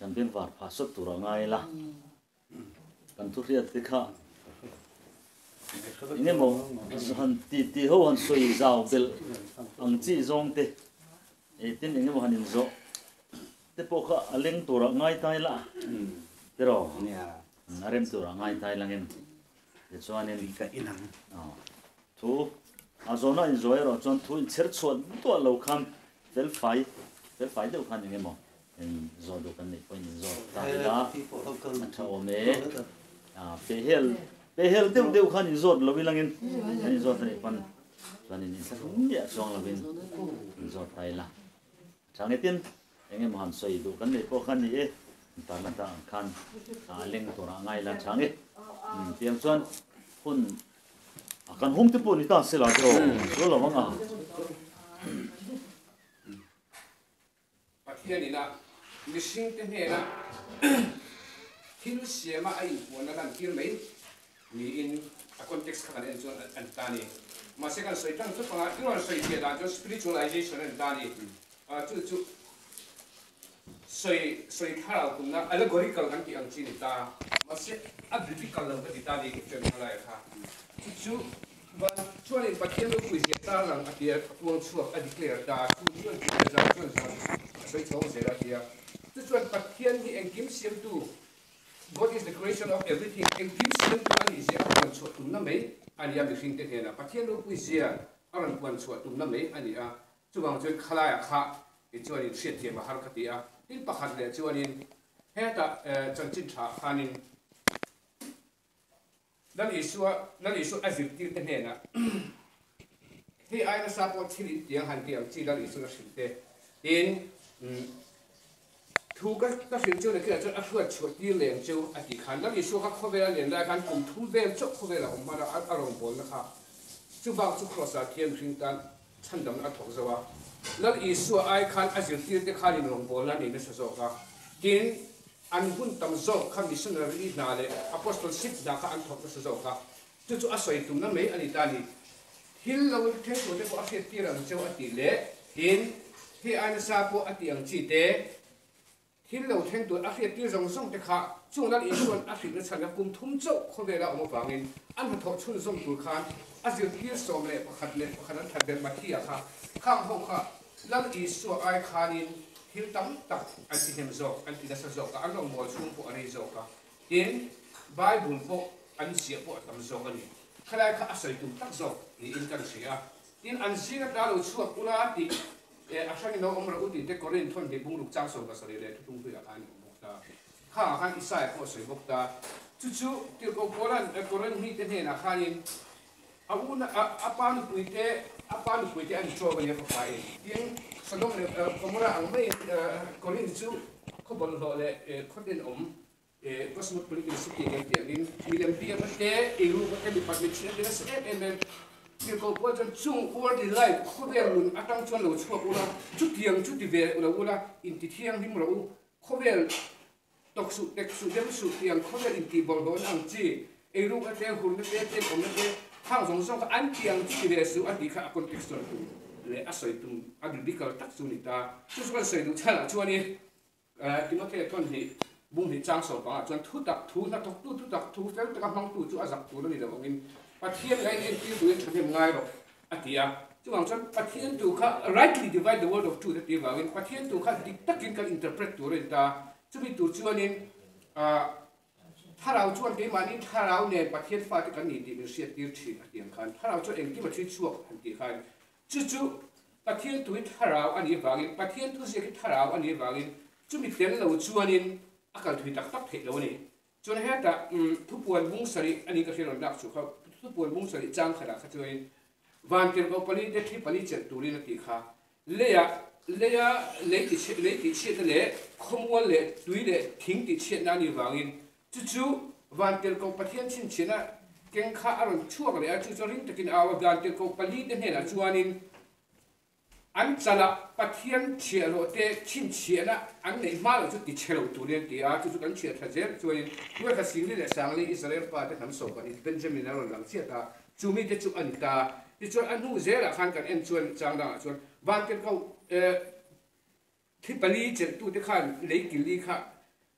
Kan bengvar phah sawt tur a ngai la. Kan thu hriat te kha eng emaw han ti ti ho han sawi zau belh ang chi zawng te eh tin eng emaw han inzawh te pawh kha a leng tur ah ngai tai la tiraw a rem tur ah ngai tai langin tichuanin thu a zawhna inzawh erawh chuan thu inchher chhuah duah lo khan fel fai fel fai deuh khan eng emaw In zawh duh kan neih pawhin in zawh ta ila a tha awm e. Pe hel pe hel deuh deuh khan in zawt lo ilangin kan in zawt a nih pawn chuan in inthlahrung miah chuang lovin in zawt ta ila. A tha nge tin eng emaw han sawi duh kan neih pawh kha ni e tarlan tak ang khan a leng turah a ngai la tha nge. Tiang chuan hun kan hung te pawh ni ta se la te aw sual lo ang a. Pathian ina mihringte hnena thil siama a inpuanna lantir mai niin a context kha kan en chuan an ta a ni. Mahse kan sawi tlang tawp anga i rawn sawi fiah dan chuan spiritualization an ta a ni. Chu chu sawi sawi thlarau tumna allegorical kan tih ang chi ni ta. Mahse a biblical lo ka ti ta a ni chuan khalai kha. Chu chu Van chuanin Pathian ropui zia tarlang a tia, a puang chhuak, a declare ta, chu chuan chu leh zan chuan zan a sawi chhawng zel a tia. Chu chuan Pathian hi engkim siamtu, God is the creation of everything, engkim siamtu a nih zia a puan chhuah tumna mai a ni a, mihringte hnenah Pathian ropui zia a rawn puan chhuah tumna mai a ni a. Chuvang chuan khalaiah kha chuanin hriatthiam a har ka ti a. Tin pakhat leh chuanin hetah chanchin tha khanin Lal Isua, Lal Isua a zirtirte hnenah, Hei ai nasa pawh thil in tiang han ti ang chi Lal Isuan a hrilh te. Tin, thu ka ka hrilh chu nakinah chuan a hruat chhuah tir leng chu a tih khan Lal Isua kha khawvela len lai khan kum thum vel chauh khawvela awm hman a, a rawngbawlna kha chuvang chu Kraws-ah thiam mihring tan chhandamna a thawk zo a. Lal Isua ai khan a zirtirte khanin rawngbawlna a nei nasa zawk a. Tin, An hun tam zawk kha missionary hna leh apostleship hna kha an thawk nasa zawk a, chu chu a sawi tumna mai a ni ta ni. Thil lo thleng tur te pawh a hriat tir ang cheu a tih leh tin, hei ai nasa pawh a tih ang chi te, thil lo thleng tur a hriat tir zawng zawng te kha chung Lal Isua'n a hrilhna chhanna kum thum chauh khawvela awm avangin an hnathawh chhunzawm tur khan a zirtir 11 an that ber Mathia kha khang ho kha Lal Isua ai khanin thil tam tak an ti hnem zawk, an ti nasa zawk a, an rawngbâwl chhung pawh a rei zawk a, tin, Bible pawh an ziah pawh a tam zawk a ni. Khalai kha a sawi tum tak zawk niin ka hria a. Tin, an zinga ta lo chhuak ula tih a hrangin lo awm rawh u tih te Korinth thawn hnih bungruk chang 17 leh thutlung hluiah khan a awm bawk ta. Khangah khan Isaia pawh a sawi bawk ta. Chu chu Tirhkoh Paula'n Korinth mite hnenah khanin A u na a pa nupui te a pa nupui te an chawk a nia fapa in. Tin, Sodom leh Gomorrah ang maiin Korinth chu khaw bawlhhlawh leh khaw tenawm cosmopolitan city kan tih angin milem biakna te, eirukna te, mipat mitchhina te nasa em em em. Tirhkoh Paul chuan chung worldly life khawvel nun atang chuan lo chhuak ula, chutiang chu ti ve lo ula, intithianghlim rawh u, khawvel Tawk suh, tek suh, dem suh tih ang khawvel intih bawlhhlawhna ang chi, eirukna te, hurna te, tenawmna te, khang zawng zawng kha an tih ang chi ve suh a tih kha a context chuan tum leh a sawi tum a biblical tak chu a ni ta. Chu chu kan sawi duh chhanah chuan i Timothea thawn hnih bung hnih chang 15 chuan thu tak thu hnathawktu thu tak thu fel taka hmangtu chu a zak tur a ni lo angin Pathian ngain entir turin thahnem ngai rawh a ti a. Chuvang chuan Pathian tu kha rightly divide the word of truth a tih avangin Pathian tu kha dik takin kan interpret tur a ni ta. Chumi tur chuanin Thlarau chuan keimahni Thlarau nen Pathian fate kan ni tih min hriattir thin a tih ang khan Thlarau chuan engkim a ṭhi chhuak han tih khan chu chu Pathian tu hi Thlarau a nih avangin Pathian thuziak hi Thlarau a nih avangin chumi tel lo chuanin a kal thui tak tak theih lo a ni. Chuan hetah thupuan bung sarih a ni ka hriat rawn lak chu kha thupuan bung sarih chang khatah kha chuanin vantirhkoh pali te thi pali chelh turin a tih kha. Leia leia lei ti chhiat lei tih chhiatna leh khawmual leh tui leh thing tih chhiatna a nih vangin chu chu vantirhkoh Pathian chhinchhiahna keng kha a rawn chhuak leh a, chu chuan ring takin a au a, vantirhkoh pali te hnenah chuanin An chalah Pathian chhiahhlawh te chhinchhiahna an neih hma loh chu ti chhe lo turin an ti a, chu chu kan chhiah tha zel chuanin Nuaikhat Singli leh Sangli Israel pa te hnam sawm pahnih Benjamin a rawn lang chiat a, chu mite chu a ni ta. Tichuan a hnu zelah khan kan en chuan chang dangah chuan Vantirhkoh thi pali chelhtute khan lei kili kha.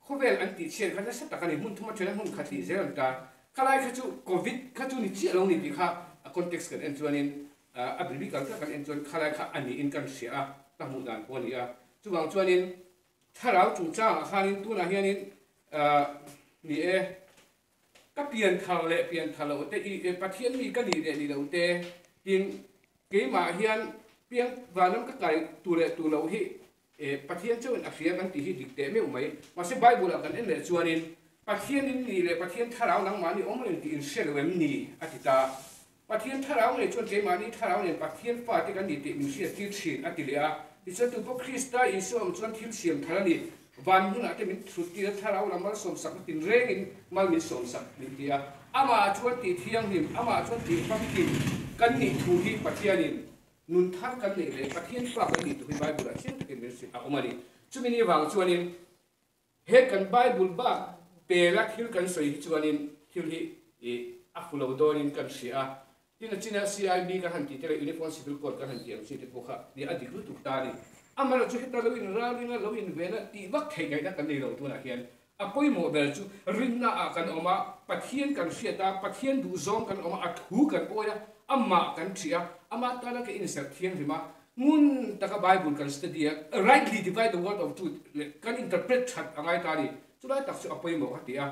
Khawvel an tih chhiat kha nasa tak a ni, hmun thum athen a hmun khat hnih zel an ta. Khalai kha chu Covid kha chu ni chiah lo ni tih kha a context kan en chuanin a biblical tak kan en chuan khalai kha a niin kan hria a, ka hmuh dan pawh a ni a. Chuvang chuanin thlarau chungchangah khanin tunah hianin ni e, ka pian thar leh pian thar loh te, i Pathian mi ka nih leh ni loh te, tin keimah hian piang vanram ka kai tu leh tu loh hi E, Pathian chauhin a hria kan tih hi dik teh meuh mai. Mahse Bible-ah kan en leh chuanin, Pathian in ni leh Pathian thlarau nangmahni awm reng tih in hre lo em ni? a ti ta. Pathian thlarau ngei chuan keimahni thlarau nen Pathian fate kan ni tih min hriattir thin, a ti leh a. Tichuan tupawh Krista Isua awm chuan thil siam thar a ni. Van hmunah te min thuttir a, thlarau lam malsawmsakna tinrengin mal min sawmsak min ti a. Amah chuan tih thianghlim, amah chuan tih famkim kan nih thu hi Pathianin Nun thar kan neih leh Pathian fa kan nih tur hi Bible ah chiang takin min hrilh a awm a ni. Chumi ni vang chuanin he kan Bible bak pela thil kan sawi hi chuanin thil hi a fu lo dawnin kan hria a. Tin a china CIB kan han tih te leh Uniform Civil Code kan han tih ang chi te pawh kha ni a dik lutuk ta a ni. Amaherawhchu heta lo inralring a, lo inven a tih vak theih ngaihna kan nei lo tunah hian a pawimawh ber chu rinna ah kan awm a, Pathian kan hriat a, Pathian duhzawng kan awm a, a thu kan awi a, amah kan ṭhih a, amah tana ka inserh thianghlim a, ngun taka Bible kan study a, rightly divide the word of truth leh kan interpret ṭhat a ngai ta a ni. Chulai tak chu a pawimawh ka ti a.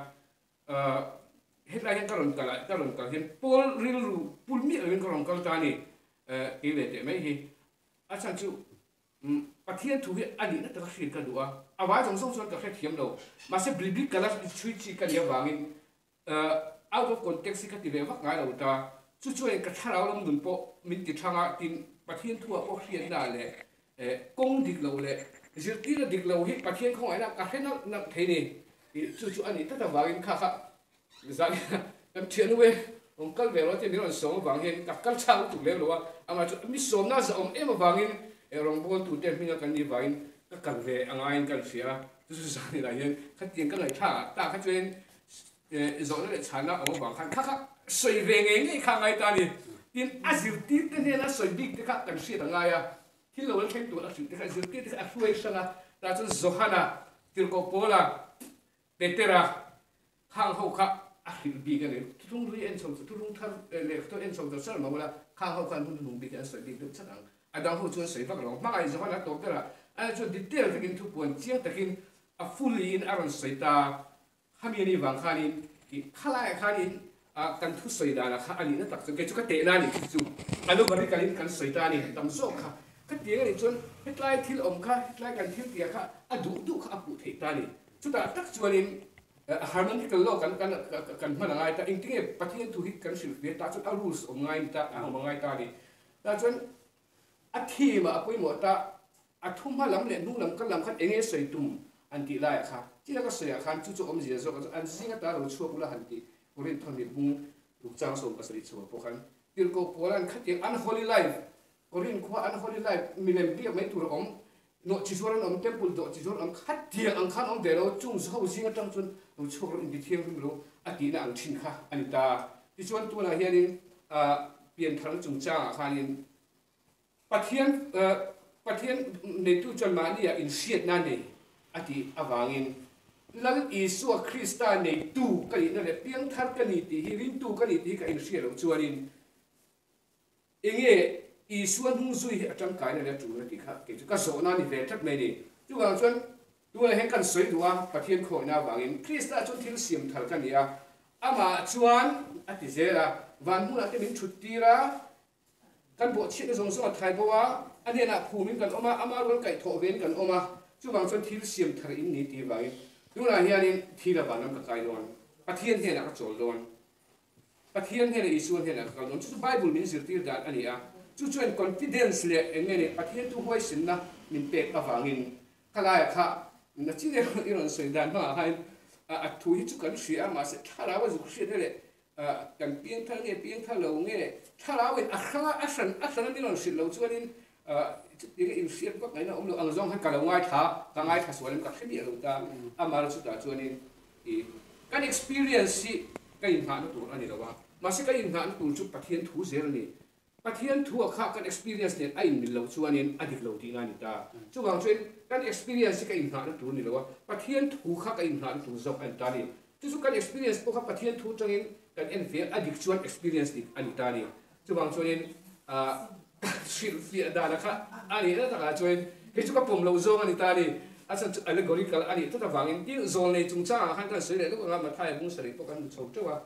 Hetlai hian ka rawn kal a, ka rawn kal hian Paul rilru pul miah loin ka rawn kal ta a ni, kei ve teh mai hi. A chhan chu Pathian thu hi a nihna taka hriat ka duh a, a vai zawng zawng chuan ka hrethiam lo. Mahse biblical a chhui chi ka nih avangin out of context hi ka ti ve vak ngai lo ta. Chu chuan ka thlarau lam nun pawh min ti thang a, tin Pathian thu ah pawh hriatna leh kawng dik lo leh zirtirna dik lo hi Pathian khawngaihna ka hre nalh nalh thei ni. Chu chu a nih tlat avangin kha kha Zan kan thian u e, rawn kal ve rawh tih min rawn sawm avang hian ka kal chhak lutuk lem lo a, amah chu mi sawmna za awm em avangin rawngbawltu te hminga kan nih vangin ka kal ve a ngaiin ka hria a, chu chu zan inah hian khatiang ka ngaihthlak ah tak kha chuan zawhna leh chhanna awm avang khan kha kha sawi ve ngei ngei kha a ngai ta a ni. Tin, a zirtir te hnena sawi bik te kha kan hriat a ngai a, thil lo la thleng tur a hrilh te kha zirtir te kha a hruai hrang a, tah chuan Johana, Tirhkoh Paula, Petera khang ho kha a hrilh bik a ni. Thuthlung hlui en chho chu thuthlung thar lehkha chu en chho ta char lo la, khang ho khan hun hnung bik hi an sawi bik deuh chat ang. A dang ho chu an sawi vak lo. Hmangaih Johan a tawp ber a, ani chuan detail takin thupuan chiang takin a fully in a rawn sawi ta. Khami a nih vang khanin ih khalaiah khanin kan thusawi danah kha a nihna tak chu kei chu ka tehna a nih khi chu allegorical in kan sawi ta a ni tam zawk kha. Khatiang a nih chuan hetlai thil awm kha hetlai kan thil tihah kha a duh duh kha a puh theih ta a ni. Chutah tak chuanin harmonical law kan kan kan hman a ngai ta, engtinge Pathian thu hi kan hrilh ve ta chuan a rules awm ngai ni ta, a awm a ngai ta a ni. Tah chuan a theme ah a pawimawh ta, a thu hma lam leh hnung lam kal lam khan enge sawi tum an tih laiah kha, china ka sawiah khan chu chu awmzia zawk a an zing ata lo chhuak ula han tih Korinth thawhnih bung rukchang 70 chhuah pawh khan Tirhkoh Paula'n khatiang unholy life Korinth khua unholy life milem biak mai tur a awm Nawh chi zuar an awm, temple dawh chi zuar an awm, khatiang ang khan awm ve lo, chung ho zing atang chuan lo chhuak lo, inti thianghlim lo a tihna ang thin kha a ni ta. Tichuan tunah hianin piantharna chungchangah khanin Pathian Pathian neitu chuan mahnia inhriatna nei a tih avangin Lal Isua Krista neitu ka nihna leh piangthar ka ni tih hi rintu ka ni tih hi ka inhriat loh chuanin Enge Isua hnung zui hi a tangkaina leh a tulna tih kha kei chu ka zawhna a ni ve tlat mai a ni. Chuvang chuan tunah hian kan sawi duh a, Pathian khawihna avangin Krista chuan thil siam thar ka ni a, amah chuan a ti zel a, van hmunah te min thut tir a, kan bawhchhiatna zawng zawng a thai bo a, a hnenah phumin kan awm a, ama rual kaihthawh vein kan awm a, chuvang chuan thil siam thar in ni tih avangin tunah hianin thil a vanram ka kai dawn, Pathian hnenah ka chawl dawn. Pathian hnenah Isua hnenah ka kal dawn. Chu chu Bible min zirtir dan a ni a. Chu chuan confidence leh eng nge ni Pathian thu huaisinna min pek avangin khalaiah kha na chi deuh i rawn sawi dan hmangah khan a thu hi chu kan hria a, mahse thlarau a zuk hriat leh kan piangthar nge piangthar lo nge thlarauin a hranga a hran a hrana min rawn hrilh lo chuanin chutianga inhriat vak ngaihna awm lo ang zawng khan ka lo ngaithla ka ngaithla sual em ka hre miah lo ta. Amah chutah chuanin I kan experience hi ka inngahna tur a ni lo a, mahse ka inngahna tur chu Pathian thu zel a ni. Pathian thu a kha kan experience nen a inmil loh chuanin a dik lo tihna a ni ta. Chuvang chuan kan experience hi ka inngahna tur a ni lo a, Pathian thu kha ka inngahna tur zawk a ni ta a ni. Chu chu kan experience pawh kha Pathian thu atangin kan en ve a, a dik chuan experience dik a ni ta a ni. Chuvang chuanin hrilhfiah dana kha a nihna takah chuan hei chu ka pawm loh zawng a ni ta a ni. A chhan chu allegorical a nih tlat avangin tin zawlnei chungchangah khan kan sawi leh lawk ang a, Mathaia bung sarih pawh kan hmu chho teuh a.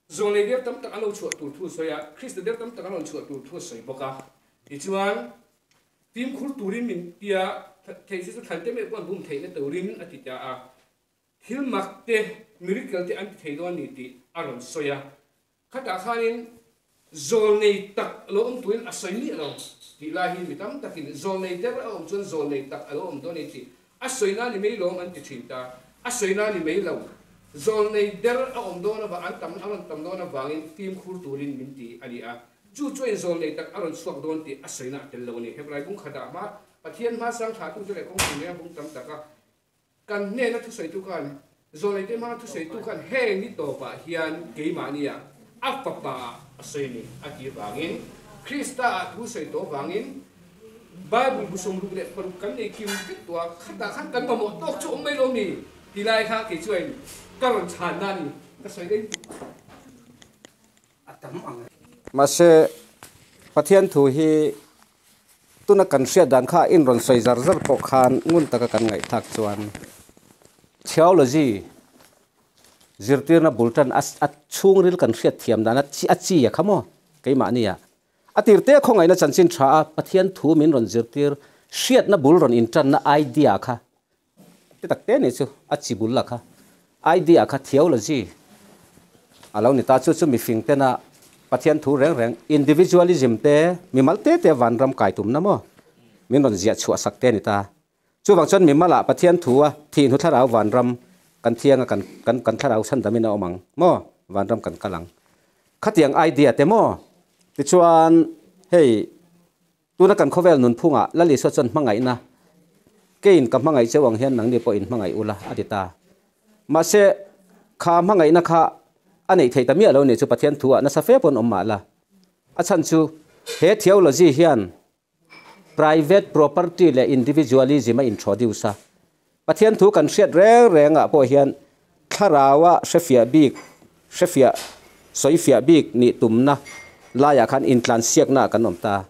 Zawlnei der tam tak an lo chhuah tur thu a sawi a, Krista der tam tak an rawn chhuah tur thu a sawi bawk a. Tichuan, fimkhur turin min tia, theih chu chu thlan te meuh pawh an bum theihna turin a ti ta a. Thil mak te, miracle te an ti thei dawn a ni tih a rawn sawi a. Khatah khanin zawlnei tak a lo awm turin a sawi miah lo tih lai hi mi tam takin zawlnei der a awm chuan zawlnei tak a lo awm dawn a ni tih a sawi na ni mai lawm an ti thin ta. A sawi na ni mai lo. Zawlnei der a awm dawn avang an tam a rawn tam dawn avangin fimkhur turin min ti a ni a. Chu chuan zawlnei tak a rawn chhuak dawn tih a sawi na a tel lo a ni. Hebrai bung khatah hma Pathian hma sang thlahtute leh kawngpui nena bung tam taka Kan hnena thusawitu khan, Zawlneite hmanga thusawitu khan heng ni tawpah hian keimahnia a fapa a sawi ni a tih avangin, Krista-ah thu sawi tawh avangin Bible bu 66 kan nei kim vek tawh a, khatah khan kan mamawh tawk chu awm mai lo ni ti lai kha kei chuan ka rawn chhanna a ni, ka sawi daih duh. A tam ang. Mahse, Pathian thu hi Tuna kan hriat dan kha in rawn sawi zar zar pawh khan ngun taka kan ngaihthlak chuan theology zirtirna bul tan a a chhungril kan hriat thiam dan a a chi a kha maw keimahni ah a tirte khawngaihna chanchin tha a Pathian thu min rawn zirtir hriatna bul rawn intanna idea kha Ti tak te ni chu a chi bul la kha idea kha theology a lo ni ta chu chu mifing tena Pathian thu reng reng individualism te mimal te te vanram kai tumna maw min rawn ziah chhuah sak te ni ta chuvang chuan mimal ah Pathian thu a thih hnu thlarau vanram kan thiang a kan kan kan thlarau chhandamin a awm ang maw vanram kan kal ang khatiang idea te maw tichuan hei Tuna kan khawvel nunphungah Lal Isua chuan hmangaihna, Keiin ka hmangaih cheu ang hian nangni pawh in hmangaih ula, a ti ta. Mahse, kha hmangaihna kha a neih theih ta miah lo ni chu Pathian thu-ah nasa fe pawn awm mah la. A chhan chu he theology hian private property leh individualism a introduce a. Pathian thu kan hriat reng rengah pawh hian thlaraua hrefiah bik, hrefiah, sawifiah bik nih tumna laiah khan intlansiakna kan awm ta.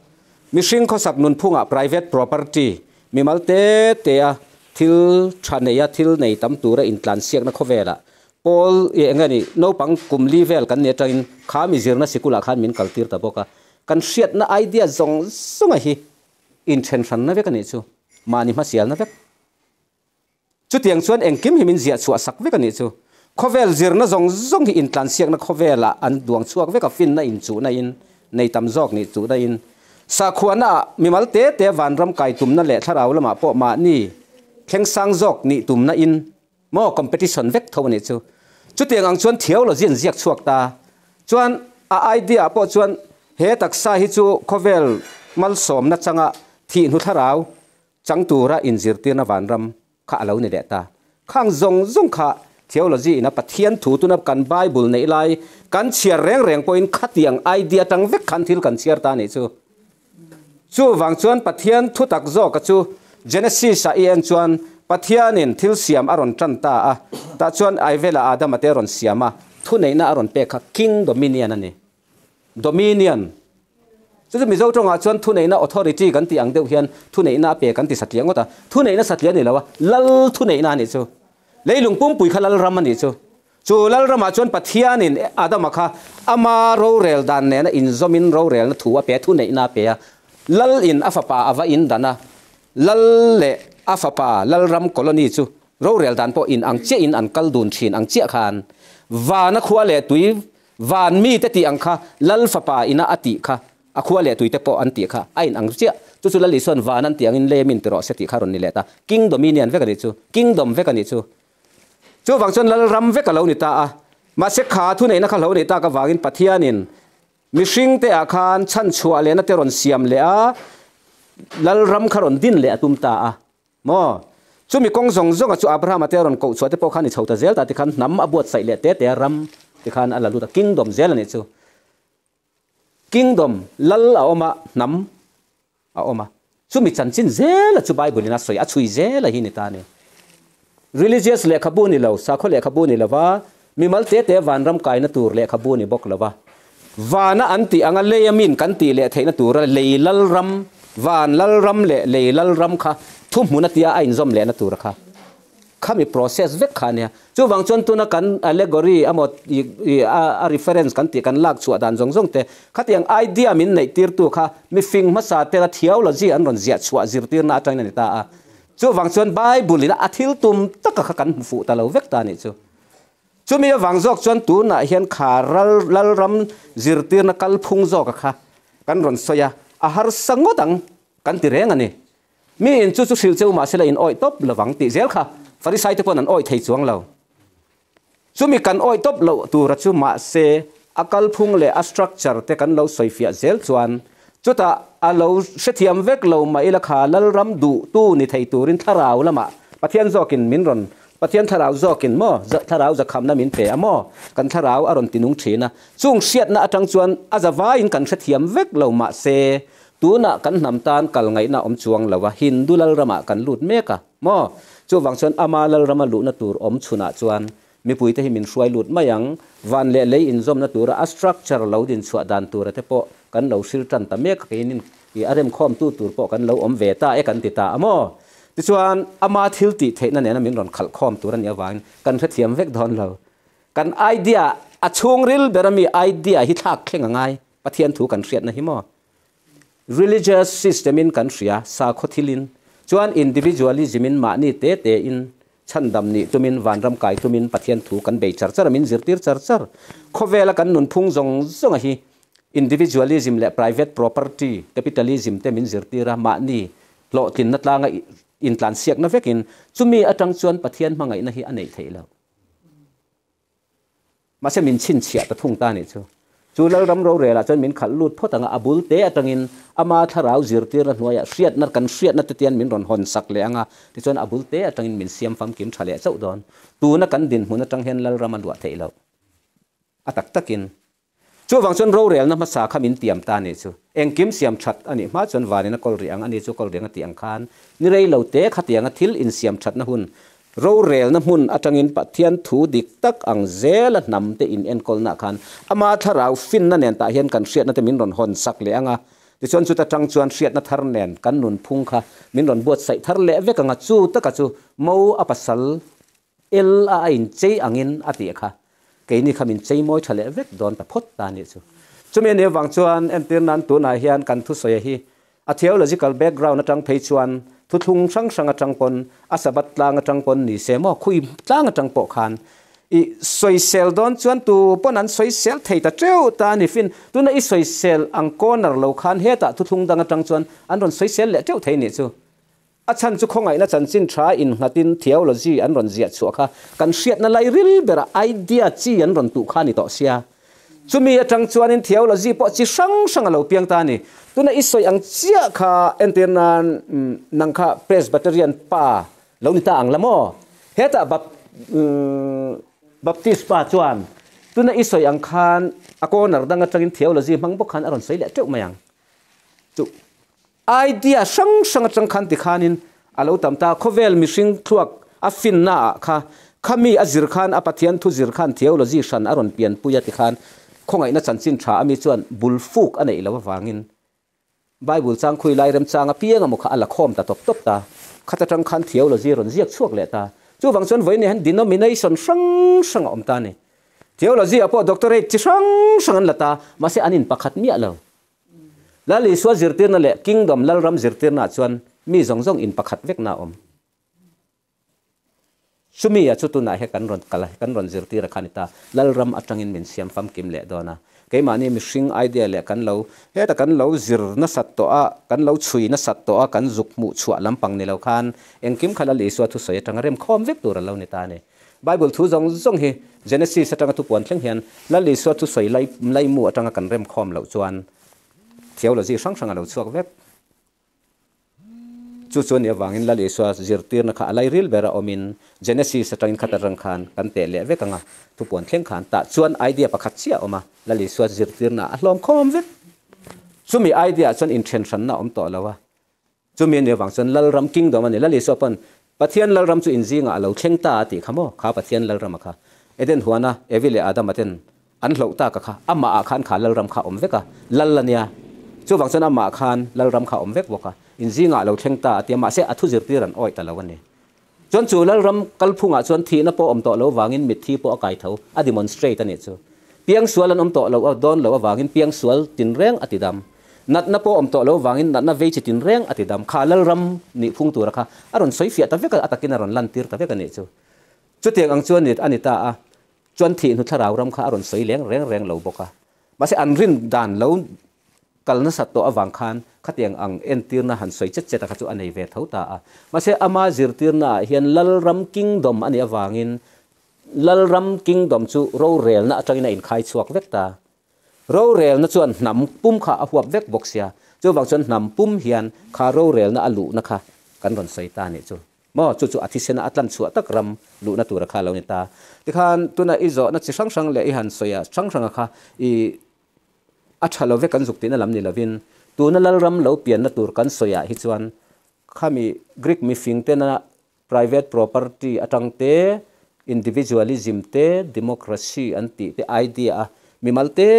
Mihring khawsak nunphungah private property, mimal te tea thil tha neia thil nei tam tura intlansiakna khawvelah pawl i eng nge ni naupang kum li vel kan nih atangin kha mi zirna sikulah khan min kaltir ta bawk a. Kan hriatna idea zawng zawnga hi inthen hranna vek a nih chu, mahni hmasialna vek. Chutiang chuan engkim hi min ziah chhuah sak vek a nih chu. Khawvel zirna zawng zawng hi intlansiakna khawvelah an duang chhuak vek a, finna inchuhna in, nei tam zawk nih chuhna in. Sakhuana ah mimal te te vanram kai tumna leh thlarau lamah pawh mahni thleng sang zawk nih tumna in maw competition vek tho a nih chu. Chutiang ang chuan theology an ziak chhuak ta. Chuan a idea ah pawh chuan he taksa hi chu khawvel malsawmna changa thih hnu thlarau Chang tura inzirtirna vanram kha a lo ni leh ta. Khang zawng zawng kha theology ina Pathian thu tuna kan Bible neih lai kan chhiar reng reng pawhin khatiang idea tang vek khan thil kan chhiar ta nih chu. Chuvang chuan Pathian thu tak zawka chu Genesis ah i en chuan Pathianin thil siam a rawn tan ta a, tah chuan Aivela Adama te a rawn siam a, thuneihna a rawn pek kha King Dominion a ni. Dominion. Chu chu Mizo tawngah chuan thuneihna authority kan tih ang deuh hian thuneihna a pe kan ti satliah ngawt a. Thuneihna satliah a ni lo a, lal thuneihna a nih chu. Leilung pumpui kha lalram a nih chu. Chu lalramah chuan Pathianin Adama kha ama rorel dan nena inzawmin rorelna thu a pe a, thuneihna a pe a. Lal in a fapa a va in dan a, lal leh a fapa lalram colony chu rorel dan pawh in ang chiahin an kal dun thin ang chiah khan vana khua leh tui Van mite tih ang kha Lal fapa ina a tih kha, a khua leh tuite pawh an tih kha a in ang chiah. Chu chu Lal Isua'n van an tih angin lei min ti rawh se tih kha rawn ni leh ta. King Dominion vek a nih chu. Kingdom vek a nih chu. Chuvang chuan Lal ram vek a lo ni ta a. Mahse kha thuneihna kha hlo neih tak avangin Pathianin mihringte ah khan chhanchhuah lehna te rawn siam leh a, Lal ram kha rawn din leh a tum ta a. Maw? Chumi kawng zawng zawnga chu Abrahama te a rawn koh chhuah te pawh khan i chho ta zel ta tikhan hnam a buatsaih leh te te a ram tikhan a la lut a, kingdom zel a nih chu. Kingdom, lal a awm a, hnam a awm a. Chumi chanchin zela chu Bible in a sawi, a chhui zela hi ni ta a ni. Religious lehkhabu ni lo, sakhaw lehkhabu ni lova, mimal te te vanram kaina tur lehkhabu ni bawk lova, vana an tih anga lei a min kan tih leh theihna tura lei lalram, van lalram leh lei lalram kha thuhmun a tia a inzawm lehna tura kha. Khami process vek kha a nia. Chuvang chuan tuna kan allegory emaw a reference kan tih kan lak chhuah dan zawng zawng te khatiang idea min neih tirtu kha mifing hmasa tela theology an rawn ziah chhuah zirtirna atangin a ni ta a. Chuvang chuan Bible in a thil tum taka kha kan hmu fuh ta lo vek ta a nih chu. Chumi avang zawk chuan tunah hian kha ral lalram zirtirna kalphung zawka kha kan rawn sawi a, a harsa ngawt ang kan ti reng a ni. Mi in chu chu hrilh cheu mahse la in awih tawp lovang tih zel kha Farisai te pawn an awih thei chuang lo. Chumi kan awih tawp loh tura chu mahse a kalphung leh a structure te kan lo sawifiah zel chuan chutah a lo hrethiam vek lo mah ila kha Lalram duhtu ni thei turin thlarau lamah Pathian zawkin min rawn Pathian thlarau zawkin maw thlarau zakhamna min pe a maw kan thlarau a rawn tinung thin a chung hriatna atang chuan a zavaiin kan hrethiam vek lo mahse Tunah kan hnam tan kal ngaihna awm chuang lo a, Hindu lalramah kan lut mek a, maw? Chuvang chuan ama lalrama luhna tur awm chhunah chuan mipuite hi min hruai lut mai ang, van leh lei inzawmna tura a structure lo din chhuah dan tura te pawh kan lo hril tan ta mek a, keinin i a remkhawmtu tur pawh kan lo awm ve ta e kan ti ta a, maw? Tichuan ama thil tih theihna nena min rawn khalh khawm tur a nih avangin kan hrethiam vek dawn lo. Kan idea, a chhungril bera mi idea hi thlak thleng a ngai. Pathian thu kan hriatna hi maw? Religious system in kan hria, sakhaw thilin, chuan individualism in mahni te te in chhandam nih tumin, vanram kai tumin Pathian thu kan bei char char a, min zirtir char char. Khawvela kan nunphung zawng zawng a hi individualism leh private property, capitalism te min zirtir a, mahni hlawhtlinna tlanga intlansiakna vekin chumi atang chuan Pathian hmangaihna hi a neih theih loh. Mahse min chhinchhiah ta thung ta nih chu. Chu Lalram rorelah chuan min khalh lut phawt ang a, a bul te atangin ama thlarau zirtirna hnuaiah hriatna kan hriatna te tian min rawn hawn sak leh ang a, tichuan a bul te atangin min siam famkim tha leh chauh dawn. Tuna kan dinhmun atang hian Lalram a luah theih loh. A tak takin. Chuvang chuan rorelna hmasa kha min tiam ta nih chu. Engkim siam that a nih hma chuan vanin a kawl rih ang, ani chu kawl riang a tih ang khan ni rei lo te khatianga thil insiam thatna hun, rorelna hmun atangin Pathian thu dik tak ang zela hnam te in enkawlna khan ama thlarau finna nen tah hian kan hriatna te min rawn hawn sak leh ang a. Tichuan chuta tang chuan hriatna thar nen kan nunphung kha min rawn buatsaih thar leh vek ang a, chu taka chu mo a pasal El a a inchei angin a tih kha keini kha min chei mawi tha leh vek dawn ta phawt ta nih chu. Chumi anih avang chuan entir nan tunah hian kan thusawi hi a theological background atang phei chuan thuthlung hrang hrang atang pawn a Sabbath tlang atang pawn ni se maw khui tlang atang pawh khan i sawisel dawn chuan tu pawn an sawisel thei ta teuh ta a ni fin tuna i sawisel ang corner lo khan hetah thuthlung dang atang chuan an rawn sawisel leh teuh thei nih chu. A chhan chu khawngaihna chanchin tha innghatin theology an rawn ziah chhuah kha kan hriatna lai ril berah idea chi an rawn tuh kha a ni tawh sia. Chumi atang chuanin theology pawh chi hrang hrang a lo piang ta a ni. Tuna i sawi ang chiah kha entir nan nang kha Presbyterian pa lo ni ta ang la maw? Hetah Baptist pa chuan tuna i sawi ang khan a corner dang atangin theology hmang bawk khan a rawn sawi leh teuh mai ang chu. Idea hrang hrang atang khan tikhanin a lo tam ta. Khawvel mihring thluak a finna ah kha khami a zir khan a Pathian thu zir khan theology hran a rawn pianpui a tikhan khawngaihna chanchin tha ami chuan bul fuk a neih loh avangin Bible chang khui lai remchang apiang emaw kha a la khawm ta tawp tawp ta. Khat atang khan theology rawn ziak chhuak leh ta. Chuvang chuan vawiin hian denomination hrang hrang a awm ta a ni. Theology ah pawh doctorate chi hrang hrang an la ta, mahse an in pakhat miah lo. Lal Isua zirtirna leh Kingdom Lalram zirtirnaah chuan mi zawng zawng in pakhat vekna a awm. Chumi a chu tunah hian kan rawn kal a, kan rawn zirtir a kha ni ta. Lalram atangin min siam famkim leh dawn a. Keimahni mihring idea leh kan lo heta kan lo zir nasat tawh a, kan lo chhui nasat tawh a, kan zuk hmuh chhuah lampang ni lo khan engkim kha Lal Isua thusawi atanga remkhawm vek tur a lo ni ta a ni. Bible thu zawng zawng hi Genesis atanga thupuan thleng hian Lal Isua thusawi lai laimu atanga kan remkhawm loh chuan theology hrang hrang a lo chhuak vek. Chu chu anih avangin Lal Isua zirtirna kha a lairil ber a awmin Genesis atangin khat atang khan kan teh leh vek anga thupuan thleng khan tah chuan idea pakhat chiah a awm a, Lal Isua zirtirna a hlawm khawm vek. Chumi idea chuan inthen hranna awm tawh lo a. Chumi a nih avang chuan Lalram, Kingdom, a ni. Lal Isua pawn Pathian Lalram chu inzingah a lo thleng ta a tih kha maw? Kha Pathian Lalrama kha Eden huana Evi leh Adama ten an hloh tak a kha amahah khan kha Lalram kha a awm vek a, Lal a nia. Chuvang chuan amah khan Lalram kha a awm vek bawk a, inzingah a lo thleng ta a ti a, mahse a thu zirtir an awih ta lo a ni. Chuan chu Lalram kalphungah chuan thihna pawh awm tawh lo vangin mitthi pawh a kai tho, a demonstrate a nih chu. Piangsual an awm tawh lo dawn lo avangin piangsual tinreng a tidam. Natna pawh awm tawh lo vangin natna vei chi tinreng a tidam. Kha Lalram nih phung tura kha a rawn sawi fiah ta vek a, a takin a rawn lantir ta vek a nih chu. Chutiang ang chuan a ni ta a, chuan thih hnu thlarau ram kha a rawn sawi leng reng reng lo bawk a. Mahse an rin dan lo kal nasat tawh avang khan khatiang ang entirna han sawi chet chet a kha chu a nei ve tho ta a. Mahse ama zirtirnaah hian Lalram Kingdom a nih avangin Lalram Kingdom chu rorelna atangin a inkhai chhuak vek ta. Rorelna chuan hnam pum kha a huap vek bawk sia, chuvang chuan hnam pum hian kha rorelna a luhna kha kan rawn sawi ta a nih chu. Maw, chu chu a thisena a tlan chhuah tak ram luhna tura kha a lo ni ta. Tikhan tuna i zawhna chi hrang hrang leh i han sawi a hrang hranga kha i a tha lo vek kan zuk tihna lam ni lovin tuna Lalram lo pianna tur kan sawiah hi chuan khami Greek mifing tena private property atang te, individualism te, democracy an tih te idea a mimal te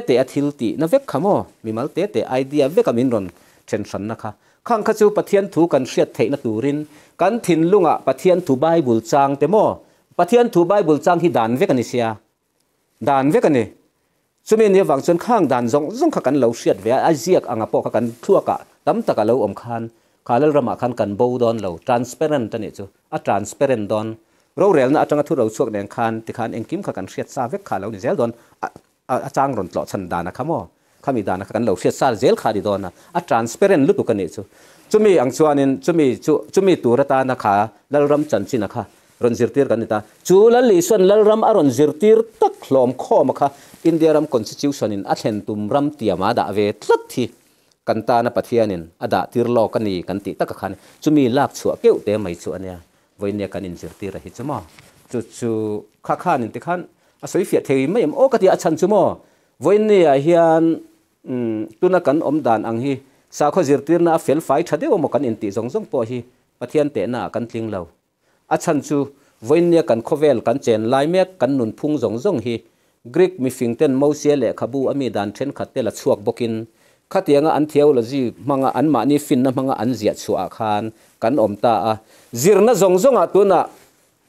te a thil tihna vek kha maw, mimal te te idea veka min rawn then hranna kha. Khang kha chu Pathian thu kan hriat theihna turin kan thinlungah Pathian thu Bible chang te maw, Pathian thu Bible chang hi dan vek a ni sia. Dan vek a ni. Chumi ni avang chuan khang dan zawng zawng kha kan lo hriat ve a, a ziak anga pawh kha kan thluakah tam tak a lo awm khan kha Lalramah khan kan bo dawn lo, transparent a nih chu, a transparent dawn. Rorelna atanga thu ro chhuak nen khan tikhan engkim kha kan hriat sa vek kha a lo ni zel dawn, a a chang rawn tlawh chhan dan a kha maw? Khami dan a kha kan lo hriat sa zel kha a ni dawn a, a transparent lutuk a nih chu. Chumi ang chuanin chumi chu chumi tur atana kha Lalram chanchin a kha rawn zirtir kan ni ta. Chu Lal Isuan Lalram a rawn zirtir tak hlawm khawm a kha India ram Constitution in a thlen tum ram tiam a dah ve tlat hi kan tana Pathianin a dah tir lawk a ni kan tih tak a khan chumi lak chhuah keuh te mai chu a nia. Vawinia kan inzirtir a hi chu maw? Chu chu kha khanin tikhan a sawi fiah thei mai em aw ka ti a chhan chu maw? Vawinia hian tuna kan awm dan ang hi sakhaw zirtirna a fel fai tha deuh emaw kan intih zawng zawng pawh hi Pathian tehnaah kan tling lo. A chhan chu vawinia kan khawvel kan chen lai mek kan nunphung zawng zawng hi Greek mifingten Mosia lehkhabu a mi dan thenkhat te la chhuak bawkin khatianga an theology hmanga anmahni finna hmanga an ziah chhuahah khan kan awm ta a. Zirna zawng zawngah tunah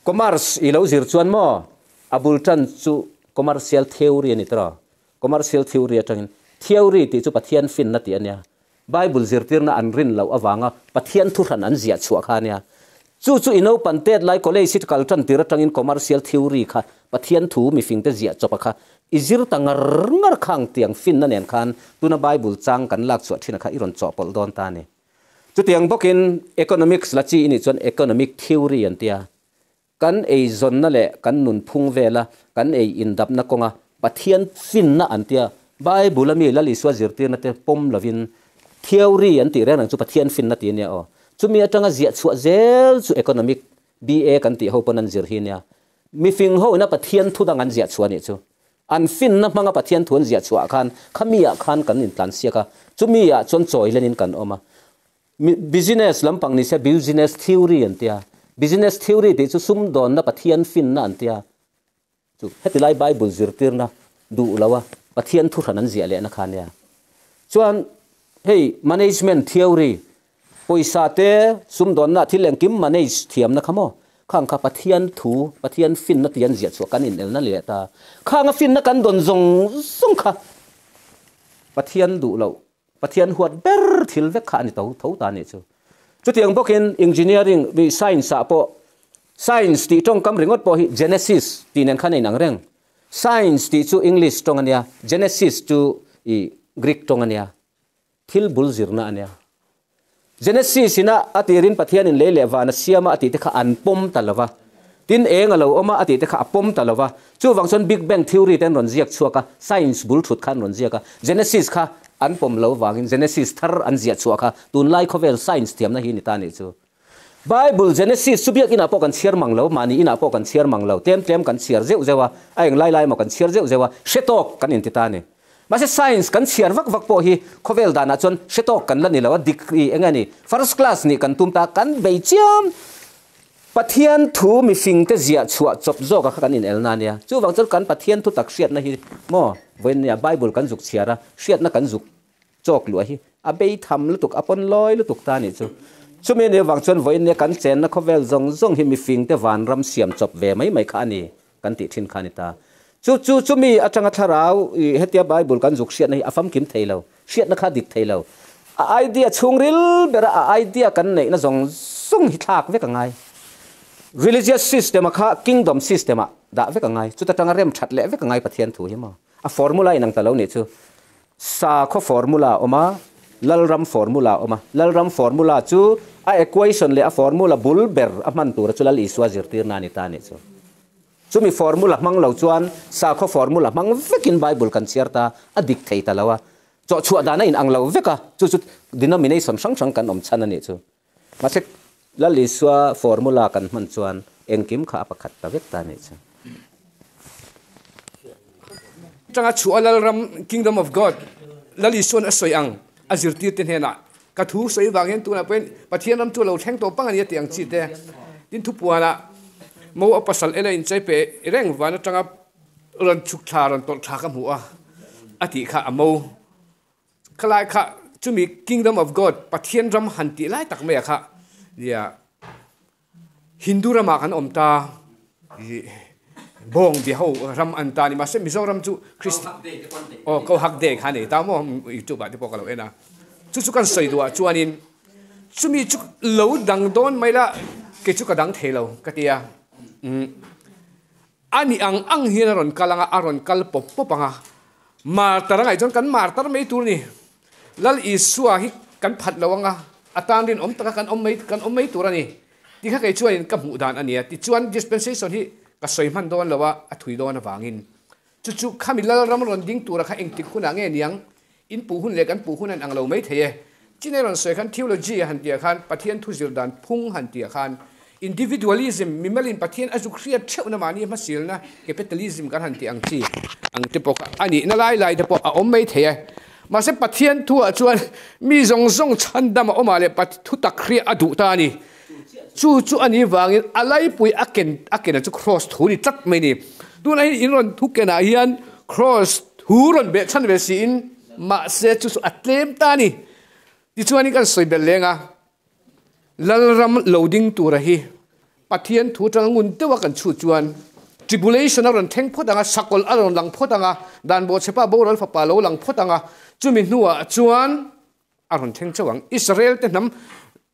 Commerce i lo zir chuan maw? A bul tan chu commercial theory a ni tawh. Commercial theory atangin theory tih chu Pathian finna tih a nia. Bible zirtirna an rin loh avanga Pathian thuhran an ziah chhuah kha a nia. Chu chu i naupan tet lai college hi kal tan tir atangin commercial theory kha Pathian thu mifingte ziah chawp a kha i zir ta ngar ngar khang tiang finna nen khan tuna Bible chang kan lak chhuah thin a kha i rawn chawhpawlh dawn ta a ni. Chutiang bawkin economics la chi i nih chuan economic theory an tia. Kan eizawnna leh kan nunphung vela kan ei indapna kawnga Pathian finna an tia. Bible a mi Lal Isua zirtirna te pawm lovin theory an tih reng reng chu Pathian finna tih a nia aw. Chumi atanga ziah chhuah zel chu economic BA kan tih ho pawn an zir hi nia. Mifing ho ina Pathian thu dang an ziah chhuah nih chu. An finna hmanga Pathian thu an ziah chhuah khan khami ah khan kan intlan siak a, chumi ah chuan chawi lenin kan awm a. Business lampang ni se business theory an tia. Business theory tih chu sumdawnna Pathian finna an tia. Chu heti lai Bible zirtirna duh lo a Pathian thu hran an ziah lehna kha nia. Chuan hei management theory Pawisa te sumdawnna thil engkim manage thiamna kha maw? Khang kha Pathian thu, Pathian finna tih an ziah chhuah kan inelna leh ta. Khanga finna kan dawn zawng zawng kha Pathian duh loh, Pathian huat ber thil vek kha a ni tho tho ta a nih chu. Chutiang bawkin engineering, science ah pawh science tih tawngkam ringawt pawh hi Genesis tih nen khan a inang reng. Science tih chu English tawng a nia, Genesis chu i Greek tawng a nia. Thil bul zirna a nia. Genesis ina a tirin Pathianin lei leh van a siam a a tih te kha an pawm ta lo va. Tin, eng a lo awm a a tih te kha a pawm ta lo va. Chuvang chuan Big Bang Theory te an rawn ziak chhuak a, science bul thut kha an rawn ziak a. Genesis kha an pawm lo vangin Genesis thar an ziah chhuah kha tunlai khawvel science thiamna hi ni ta nih chu. Bible Genesis chu biak inah pawh kan chhiar mang lo, mahni inah pawh kan chhiar mang lo, tlem tlem kan chhiar zeuh zeuh a, a eng lai lai emaw kan chhiar zeuh zeuh a, hre tawk kan inti ta a ni. Mahse science kan chhiar vak vak pawh hi khawvel danah chuan hre tawk kan la ni lo a, degree eng nge ni first class nih kan tum ta, kan bei chiam. Pathian thu mifingte ziah chhuah chawp zawka kha kan inelna a nia. Chuvang chuan kan Pathian thu tak hriatna hi maw vawiin nia Bible kan zuk chhiar a, hriatna kan zuk chawk luah hi a bei tham lutuk, a pawn lawi lutuk ta a nih chu. Chumi anih avang chuan vawiin nia kan chenna khawvel zawng zawng hi mifingte vanram siam chawp ve mai mai kha a ni kan tih thin kha a ni ta. Chu chu chumi atanga thlarau i hetia Bible kan zuk hriatna hi a famkim thei lo, hriatna kha a dik thei lo. A idea chhungril bera a idea kan neihna zawng zawng hi thlak vek a ngai. Religious system-a kha kingdom system-ah dah vek a ngai. Chuta tanga rem that leh vek a ngai Pathian thu hi maw. A formula inang ta lo nih chu. Sakhaw formula a awm a, Lalram formula a awm a. Lalram formula chu a equation leh a formula bul ber a hman tura chu Lal Isua zirtirna a ni ta a nih chu. Chumi formula hmang lo chuan sakhaw formula hmang vekin Bible kan chhiar ta, a dik thei ta lo a. Chawhchhuah dan a inang lo vek a, chu chu denomination hrang hrang kan awm chhan a nih chu. Mahse, Lal Isua formula kan hman chuan engkim kha a pakhat ta vek ta a nih chu. Tanga chhuah Lalram, Kingdom of God, Lal Isua'n a sawi ang a zirtirte hnenah, Ka thu sawi vang hian tunah pawhin Pathian ram chu a lo thleng tawh pang a ni a tih ang chi te. Tin thupuanah Mo a pasal ela inchei pe reng van atanga rawn chhuk thla rawn tawlh thla ka hmu a a tih kha a mo. Khalai kha chumi Kingdom of God, Pathian ram han tih lai tak mai ah kha nia Hindu ramah kan awm ta i bawng bia ho ram an ta ni mahse Mizoram chu Christ aw ko hak day kha nei ta maw youtube ah te pawh ka lo en a chu chu kan sawi duh ah chuanin chumi chu lo dang dawn mai la kei chu ka dang thei lo ka ti a umm a ni ang ang hian a rawn kal ang a a rawn kal pawp pawp ang a martar a ngaih chuan kan martar mai tur a ni. Lal Isua hi kan phat lo anga, a tan rinawm taka kan awm mai kan awm mai tur a ni tih kha kei chuanin ka hmuh dan a nia. Tichuan dispensation hi ka sawi hman dawn lo a, a thui dawn avangin chu chu khami Lalram rawn ding tura kha engtik hunah nge niang in puh hun leh kan puh hun a inang lo mai thei e. Chinai rawn sawi khan theology a han tihah khan Pathian thu zir dan phung han tihah khan individualism, mimalin Pathian a zuk hriat theuhna mahni hmasilna capitalism kan han tih ang chi ang te pawh kha a nihna lai lai te pawh a awm mai thei e. Mahse Pathian thuah chuan mi zawng zawng chhandam a awmah leh thu tak hriah a duh ta a ni. Chu chu a nih vangin a laipui a ken a kena chu Kraws thu ni tlat mai a ni. Tunah hian in rawn thu kenah hian Kraws thu rawn beh chhan ve siin mahse chu chu a tlem ta a ni. Tichuanin kan sawi belh leng a, Lalram lo ding tura hi Pathian thu atanga ngun deuha kan chhut chuan tribulation a rawn thleng phawt ang a, sakawlh a rawn lang phawt ang a, dan bawhchhepa boral fapa lo lang phawt ang a, chumi hnuah chuan a rawn thleng chauh ang. Israel te hnam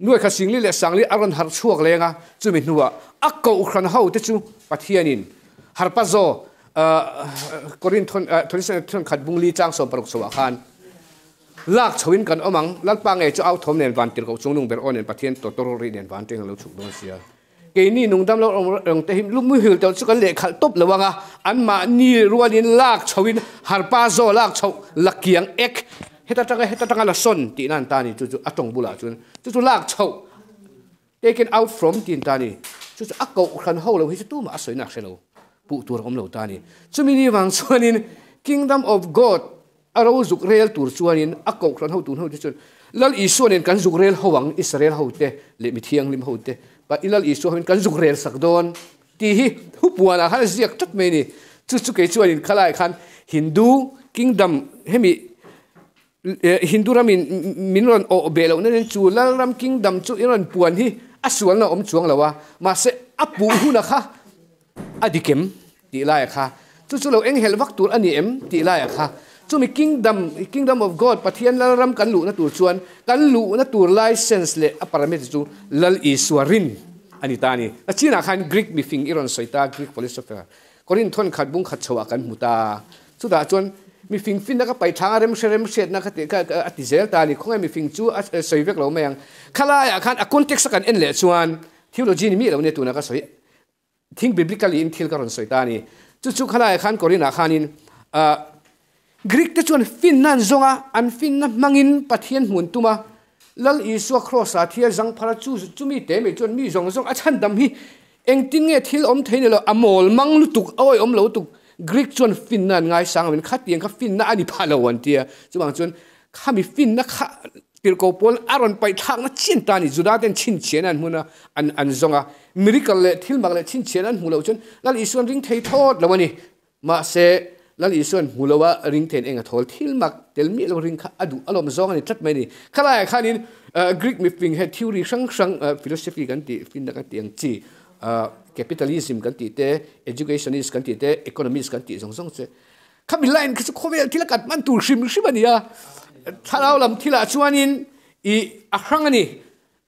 nuaikha singli leh sangli a rawn harh chhuak leng a, chumi hnuah a kohhran ho te chu Pathianin harpazo Korinthon thawnkhat bungli tlang 60 chhoah khan Lak chhoin kan awm ang, Lalpa ngei chu au thawm nen van tirhkoh chungnung ber aw nen Pathian tawtawr rih nen van teng a lo chhuk dawn sia. Keini nungdam lo awm reng te hi lumuhil teuh chu kan lehkhalh tawp lo ang a, anmahni rualin lak chhoin harpa zaw lak chhoh la kiang ek heta tanga heta tanga la sawn tihna an ta ni chu chu a tawng bulah chuan chu chu lak chhoh taken out from tih an ta ni chu chu a kohhran ho lo hi chu tumah a sawina a hre lo puh tur a awm lo ta ni. Chumi ni vang chuanin Kingdom of God A ro zuk rel tur chuanin a kohhran hotu hnu te chuan Lal Isua nen kan zuk rel ho ang, Israel hote leh mi thianghlim hote, pa i Lal Isua hoin kan zuk rel sak dawn tih hi thupuanah khan a ziak tlat mai a ni. Chu chu kei chuanin khalaiah khan Hindu kingdom hemi Hindu ramin min rawn awh beh lohna nen chu Lalram kingdom chu i rawn puan hi a sualna a awm chuang lo a, mahse a puh huna kha A dik em? tih laiah kha chu chu lo enghelh vak tur a ni em? tih laiah kha chumi kingdom, kingdom of God, Pathian Lalram kan luhna tur chuan kan luhna tur license leh a parameter chu Lal Isua rin a ni ta a ni. A chinah khan Greek mifing i rawn sawi ta, Greek philosopher, Korinth thawn khat bung khat chhoah kan hmu ta. Chutah chuan mifing finna ka paih thang a, remhre remhriatna ka tih kha a ti zel ta a ni. Khawngaih mifing chu a sawi vek lo mai ang. Khalaiah khan a context a kan en leh chuan theology ni miah lo nia tunah ka sawi. Thing biblically in thil ka rawn sawi ta a ni. Chu chu khalaiah khan Korinah khanin Greek te chuan finna an zawng a, an finna hmangin Pathian hmun tum a, Lal Isua Kraws-a thil zang phar a, chu chumi te mai chuan mi zawng zawng a chhandam hi engtin nge thil awm thei ni lo, a mawl mang lutuk, a awihawm lo lutuk. Greek chuan finna an ngaisang lovin khatiang kha finna a ni pha lo an ti a. Chuvang chuan khami finna kha tirhkoh pawl a rawn paih thlakna chin ta a ni. Juda ten chhinchhiahna an hmun a, an an zawng a. Miracle leh thil mak leh chhinchhiahna an hmuh loh chuan Lal Isuan ring thei thawt lo a ni. Mahse, Lal Isuan hmu lo a ring theiin eng a thawl thil mak tel miah lo ring kha a duh alawm zawng a ni tlat mai a ni. Khalaiah khanin Greek mifing he theory hrang hrang philosophy kan tih finna kan tih ang chi capitalism kan tih te, educationist kan tih te, economist kan tih zawng zawng che khami line kha chu khawvel thil a kat hman tur hrim hrim a ni a. Thlarau lam thilah chuanin ih a hrang a ni.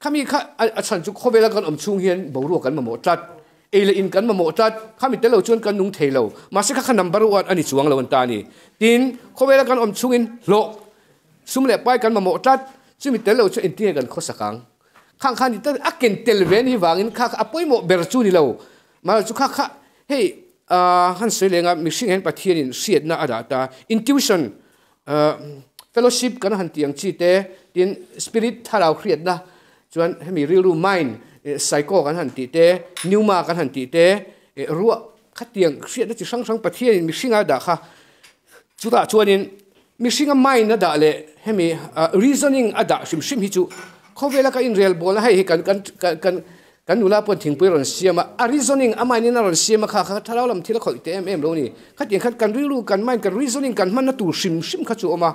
Khami kha a chhan chu khawvela kan awm chhung hian boruak kan mamawh tlat, ei leh in kan mamawh tlat, khami tel lo chuan kan nung thei lo. Mahse kha kha number one a ni chuang lo an ta a ni. Tin, khawvela kan awm chhungin hlawh, sum leh pai kan mamawh tlat, chumi tel lo chuan engtin nge kan khawsak ang? Khang kha ni ta a ken tel ve ni vangin kha kha a pawimawh ber chu ni lo. Mahse chu kha kha hei han sawi leng a mihring hian Pathianin hriatna a dah ta, intuition, Fellowship kan han tih ang chi te, tin spirit thlarau hriatna chuan hemi rilru mind psycho kan han tih te, pneuma kan han tih te, ruah khatiang hriatna chi hrang hrang Pathianin mihringa dah kha chutah chuanin mihringa mind a dah leh hemi reasoning a dah hrim hrim hi chu khawvela ka inrelbawlna hei hi kan kan kan Kan nula pawn thingpui a rawn siam a, a reasoning a mind in a rawn siam a kha kha thlarau lam thil a khawih teh em em lo ni. Khatiang khan kan rilru, kan mind, kan reasoning kan hmanna tur hrim hrim kha chu a awm a.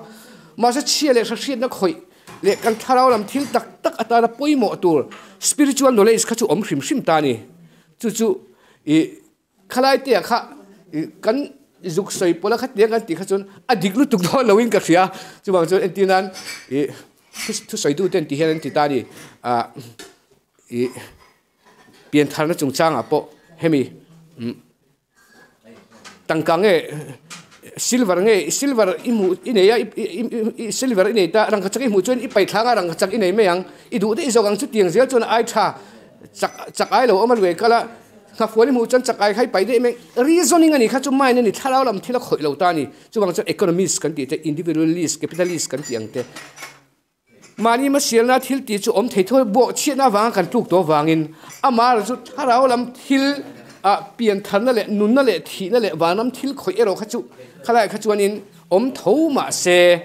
Mahse chhia leh hra-hriatna khawih leh kan thlarau lam thil tak tak atana pawimawh tur spiritual knowledge kha chu awm hrim hrim ta a ni. Chu chu ih Khalai te ah kha kan zuk sawi pawlh a khatiang kan tih kha chuan a dik lutuk dawn lo in ka hria chuvang chuan entir nan ih thusawi tu ten ti hian an ti ta a ni ah ih piantharna chungchang ah pawh hemi tangka nge silver nge silver i hmuh i nei a i silver i nei ta rangkachak i hmuh chuan i paih thlak a rangkachak i nei mai ang i duh daih zawk ang chutiang zel chuan ai tha chak chak ai lo awm a luai kal a. Nghafuan i hmuh chuan chak ai kha i paih daih mai. Reasoning a nih kha chu mind a ni, thlarau lam thil a khawih lo ta a ni. Chuvang chuan economist kan tih te, individualist, capitalist kan tih ang te. Mahni hmasialna thil tih chu awm thei tho bawh chhiatna avanga kan tluk tawh avangin amah chu thlarau lam thil ah piantharna leh nunna leh thihna leh vanram thil khawih erawh kha chu khalai kha chuanin awm tho mah se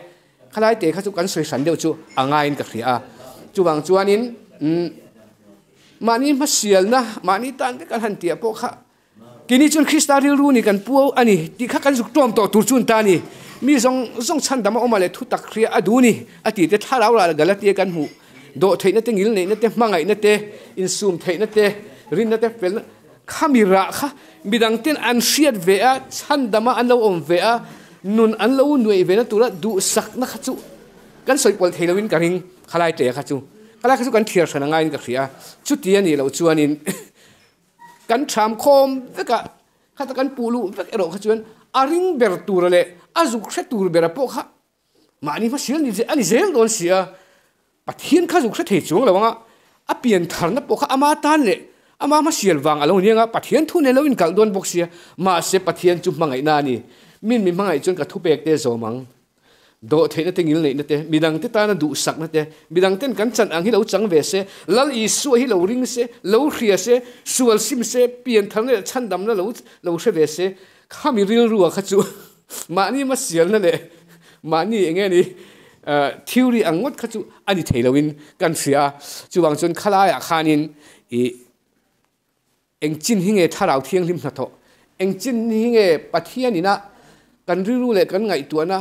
khalai te kha chu kan sawi hran deuh chu a ngaiin ka hria a. Chuvang chuanin umm. Mahni hmasialna, mahni tan vek an han tih ah pawh kha keini chuan Krista rilru ni kan pu a ni tih kha kan zuk tawm tawh tur chu an ta a ni. Mi zawng zawng chhandam a awm a leh thu tak hria a duh ni a tih te thlarau rah Galatia kan hmuh dawh theihna te, ngil neihna te, hmangaihna te, insum theihna te, rinna te, felna kha mi rah kha midang ten an hriat ve a, chhandama an lo awm ve a, nun an lo nuaih ve na tura duhsakna kha chu Kan sawi pawlh thei loin ka ring khalai tle kha chu. Khalai kha chu kan thiar hran a ngaiin ka hria. Chuti a nih loh chuanin kan ṭham khawm vek a, khata kan puh luh vek erawh kha chuan a ring ber tura leh a zuk hre tur bera pawh kha mahni hmasial ni a ni zel dawn si a. Pathian kha zuk hre thei chuang lo ang a, a pian tharna pawh kha ama tan leh ama hmasial vang a lo ni ang a, Pathian thu nei lo in kalh dawn bawk sia. Mahse Pathian chu hmangaihna a ni. Min mi hmangaih chuan ka thupek te zawm ang. Dawh theihna te, ngil neihna te, midang te tana duhsakna te, midang ten kan chan ang hi lo chang ve se, Lal Isua hi lo ring se, lo hria se, sual sim se, piantharna leh chhandamna lo lo hre ve se, khami rilrua kha chu mahni hmasialna leh mahni eng nge ni theory ang ngawt kha chu a ni thei loin kan hria a. Chuvang chuan khalaiah khanin ih Eng chin hi nge Thlarau Thianghlim hnathawh? Eng chin hi nge Pathian ina kan rilru leh kan ngaihtuahna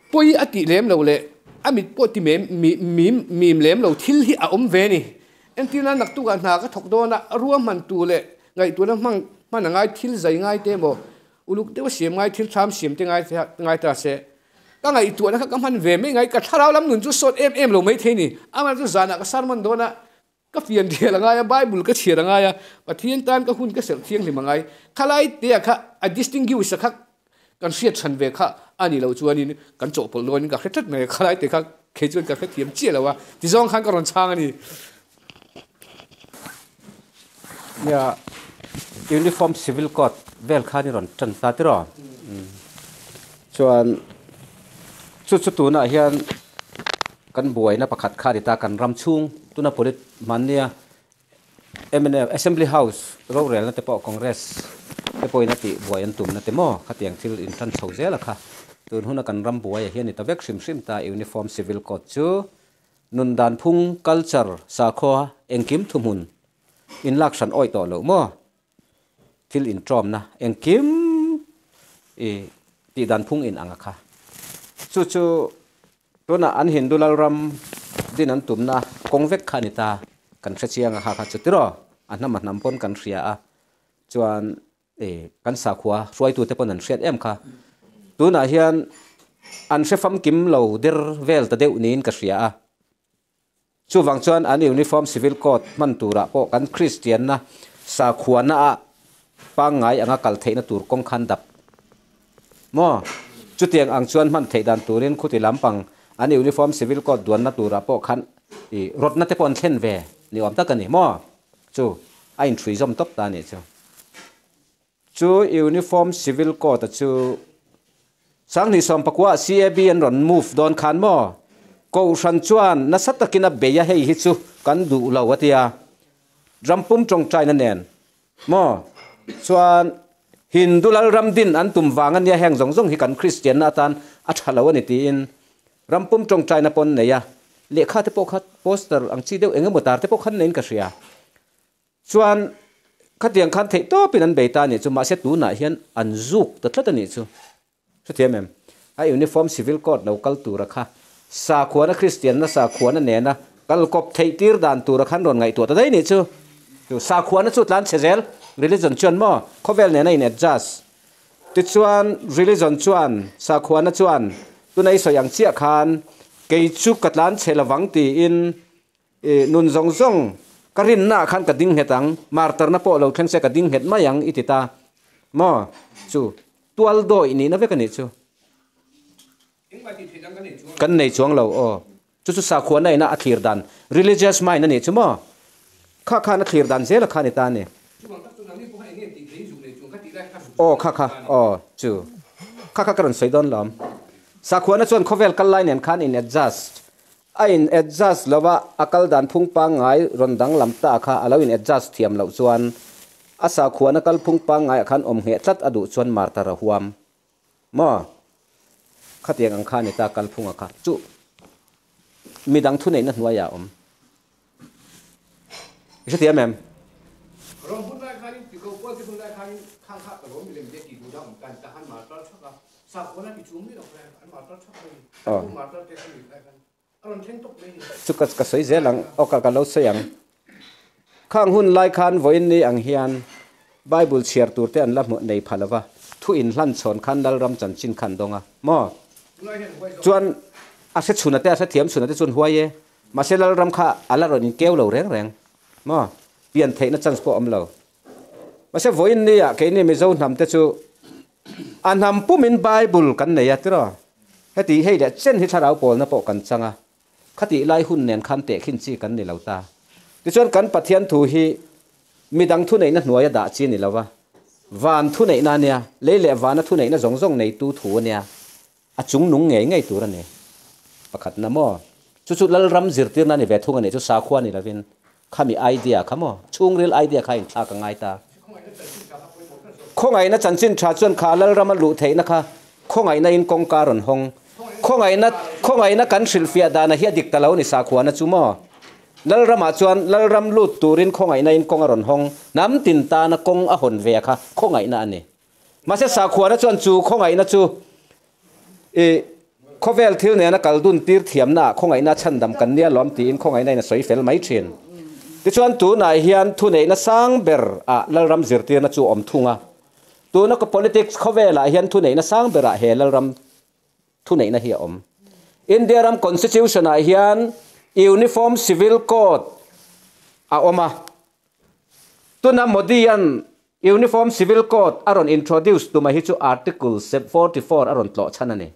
pawi a tih lem lo leh a mit pawh ti mem mim mim lem lo thil hi a awm ve ni? Entirna naktukah hna ka thawk dawn a, ruahman tu leh ngaihtuahna hmang hman a ngai thil zai ngai te emaw uluk deuha siam ngai thil thlam siam te ngai ngai ta se ka ngaihtuahna kha ka hman ve mai ngai ka thlarau lam nun chu sawt em em lo mai thei ni. Amah chu zanah ka sermon dawn a, Ka fian thial a ngai a, Bible ka chhiar a ngai a, Pathian tan ka hun ka serh thianghlim a ngai. Khalai te ah kha a distinguish a kha kan hriat hran ve kha a ni loh chuanin kan chawhpawlh dawnin ka hre tlat mai a, khalai te kha kei chuan ka hrethiam chiah lo a, tizawng khan ka rawn chhang a ni. Nia, Uniform Civil Code vel khan i rawn tan ta tiraw? Chuan chu chu tunah hian Kan buaina pakhat kha a ni ta, kan ram chhung tuna polit hmannia mnf Assembly House rorelna te pawh Congress te pawhin a tih buai an tumna te maw khatiang thil inhlan chho zel a kha. Tun huna kan ram buaiah hian ni ta vek hrim hrim ta Uniform Civil Code chu nun dan phung, culture, sakhua engkim thuhmun inlak hran awih tawh loh maw? Thil intawmna engkim i tih dan phung in ang a kha. Chu chu tunah an Hindu Lalram din an tumna kawng vek kha a ni ta. Kan hre chiang a kha kha chu tiraw? A hnam a hnam pawn kan hria a. Chuan e kan sakhua hruaitute pawn an hriat em kha. Tunah hian an hre famkim lo der vel ta deuh niin ka hria a. Chuvang chuan an Uniform Civil Code hman turah pawh kan Kristianna sakhuana ah pangngai anga kal theihna tur kawng khan dap maw? Chutiang ang chuan hman theih dan turin khuti lampang an Uniform Civil Code duanna turah pawh khan i rawtna te pawh an thlen ve ni awm tak a ni maw? Chu a inhrui zawm tawp ta a nih chu. Chu Uniform Civil Code a chu Sanghnih sawmpakua CAB an rawn move dawn khan maw? Kohhran chuan nasa takin a bei a hei hi chu kan duh lo a tia. Rampum tawngtaina nen maw? Chuan Hindu Lalram din an tum vang a nia heng zawng zawng hi kan Kristianna atan a tha lo a ni tiin Rampum tawngtaina pawn nei a. Lehkha te pawh kha poster ang chi deuh eng emaw tar te pawh khan neiin ka hria. Chuan khatiang khan theih tawpin an bei ta a nih chu, mahse tunah hian an zuk ta tlat a nih chu. Hrethiam em? A Uniform Civil Code lo kal tura kha sakhuana Kristianna sakhuana nena kal kawp theih tir dan tura khan rawn ngaihtuah ta daih nih chu. Chu sakhuana chu tlan chhe zel, religion chuan maw khawvel nena in adjust. Tichuan religion chuan sakhuana chuan tuna i sawi ang chiah khan kei chu ka tlan chhe lovang tiin I nun zawng zawng ka rinna ah khan ka ding nghet ang, martarna pawh lo thleng se ka ding nghet mai ang i ti ta maw? Chu tual dawih nihna vek a nih chu. Kan nei chuang lo aw. Chu chu sakhuana ina a thlir dan, religious mind a nih chu maw? Kha khan a thlir dan zel a kha ni ta a ni. Aw kha kha aw chu kha kha ka rawn sawi dawn lawm. Sakhuana chuan khawvel kal lai nen khan in adjust A in adjust lo a, a kal dan phung pangngai rawn danglam ta kha a lo in adjust thiam loh chuan a sakhuana kal phung pangngai ah khan awm ngheh tlat a duh chuan martar a huam maw? Khatiang ang kha a ni ta kal phunga kha chu midang thuneihna hnuaiah a awm. I hrethiam em? Rawng hun lai khanin Tiko Pual te hun lai khanin khang kha ka lo milem te tih duh dah awm tan ta han martar thak a, sakhuan a ti chung mai lo kha an martar thak mai ni, sakhu martar te kha ni lai khan a rawn thleng tawp mai ni. Chu ka ka sawi zel ang, aw ka ka lo sawi ang. Khang hun lai khan vawiin ni ang hian Bible chhiar tur te an la hmuh nei pha lo va, thu inhlan chhawn khan Lalram chanchin kha an dawng a, maw? Chuan a hre chhuna te a hrethiam chhuna te chuan huai e. Mahse Lalram kha a la rawn inkeu lo reng reng maw? Pian theihna chance pawh a awm lo. Mahse vawiin nia keini Mizo hnam te chu a hnam pumin Bible kan nei a tiraw? Heti hei leh chen hi thlarau pawlna pawh kan chang a, khatih lai hun nen khan tehkhin chi kan ni lo ta. Tichuan kan Pathian thu hi midang thuneihna hnuaia dah chi a ni lo va, van thuneihna a nia, lei leh vana thuneihna zawng zawng neitu thu a nia. A chung nung ngei ngei tur a ni. Pakhatna maw? Chu chu Lalram zirtirna a ni ve thung a nih chu sakhua ni lovin khami idea kha maw? Chhungril idea kha inthlak a ngai ta. Khawngaihna chanchin tha chuan kha Lalrama luh theihna kha khawngaihna in kawngka a rawn hawng. Khawngaihna khawngaihna kan hrilhfiah dana hi a dik ta lo a ni sakhuana chu maw? Lalramah chuan Lalram lut turin khawngaihna in kawng a rawn hawng. Hnam tin tana kawng a hawn ve a kha khawngaihna a ni. Mahse sakhuana chuan chu khawngaihna chu i khawvel thil nena kal dun tir thiamna ah khawngaihna chhandam kan nia lawm tiin khawngaihna in a sawi fel mai thin. Tichuan tunah hian thuneihna sang ber ah Lalram zirtirna chu a awm thung a. Tuna ka politics khawvelah hian thuneihna sang ber ah he Lalram thuneihna hi a awm. India ram constitution ah hian Uniform Civil Code a awm a. Tuna Modi-a'n Uniform Civil Code a rawn introduce tuma hi chu Article 44 a rawn tlawh chhan a ni.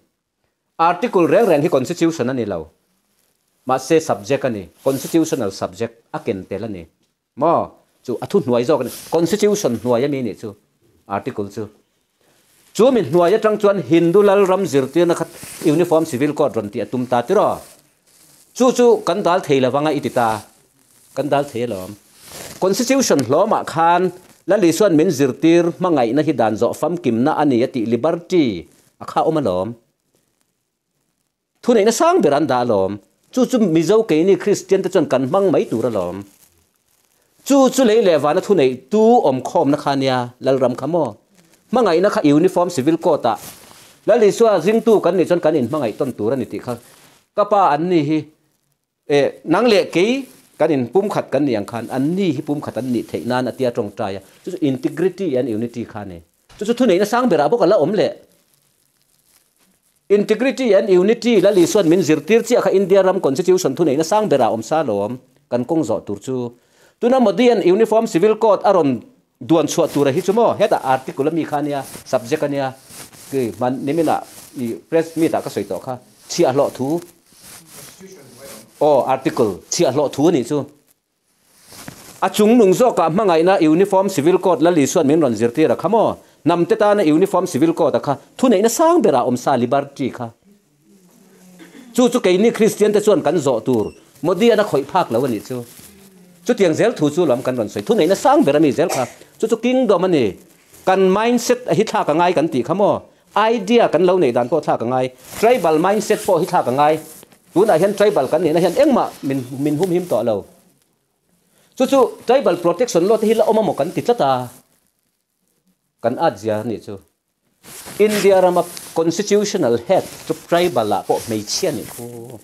Article reng reng hi Constitution a ni lo. Mahse subject a ni, Constitutional subject a ken tel a ni. Maw? Chu a thuhnuai zawk a ni. Constitution hnuai a mi nih chu Article chu. Chu mi hnuai atang chuan Hindu Lalram zirtirna kha Uniform Civil Code rawn tih a tum ta tiraw? Chu chu kan dal thei lovang a i ti ta. Kan dal thei alawm. Constitution hlawmah khan. Lal Isua'n min zirtir hmangaihna hi dan zawh famkimna a ni a tih liberty a kha awm alawm. Thuneihna sang ber an dah alawm. Chu chu Mizo keini Kristian te chuan kan hmang mai tur alawm. Chu chu lei leh vana thuneihtu awmkhawmna kha nia Lalram kha maw? Hmangaihna kha Uniform Civil Code ah Lal Isua zingtu kan nih chuan kan inhmangaih tawn tur a ni tih kha ka pa an ni hi E, nang leh kei kan in pumkhat kan nih ang khan an ni hi pumkhat an nih theih nan a tia tawngtai a, chu chu integrity and unity kha a ni. Chu chu thuneihna sang berah bawk a la awm leh. Integrity and unity Lal Isua'n min zirtir chiah kha India ram constitution thuneihna sang berah awm sa lawm kan kawng zawh tur chu. Tuna Modi-a'n Uniform Civil Code a rawn duan chhuah tura hi chu maw hetah article a mi kha a nia, subject a nia, ki hman niminah i press meet ah ka sawi tawh kha, chhiahhlawh thu. Aw, article chhiahhlawh thu a nih chu. A chung nung zawkah hmangaihna Uniform Civil Code Lal Isua'n min rawn zirtir a kha maw? Hnamte tana Uniform Civil Code a kha thuneihna sang berah awm sa liberty kha. Chu chu keini Kristian te chuan kan zawh tur Modi-a'n a khawih phak lo a nih chu. Chutiang zel thu chu lam kan rawn sawi. Thuneihna sang ber a mi zel kha. Chu chu kingdom a ni. Kan mindset a hi thlak a ngai kan tih kha maw? Idea kan lo neih dan pawh thlak a ngai. Tribal mindset pawh hi thlak a ngai. Tunah hian tribal kan nihna hian engmah min min humhim tawh lo. Chu chu tribal protection law te hi la awm amaw kan ti tlat a. Kan at zia a nih chu. India rama constitutional head chu tribal ah pawh hmeichhia nih khu.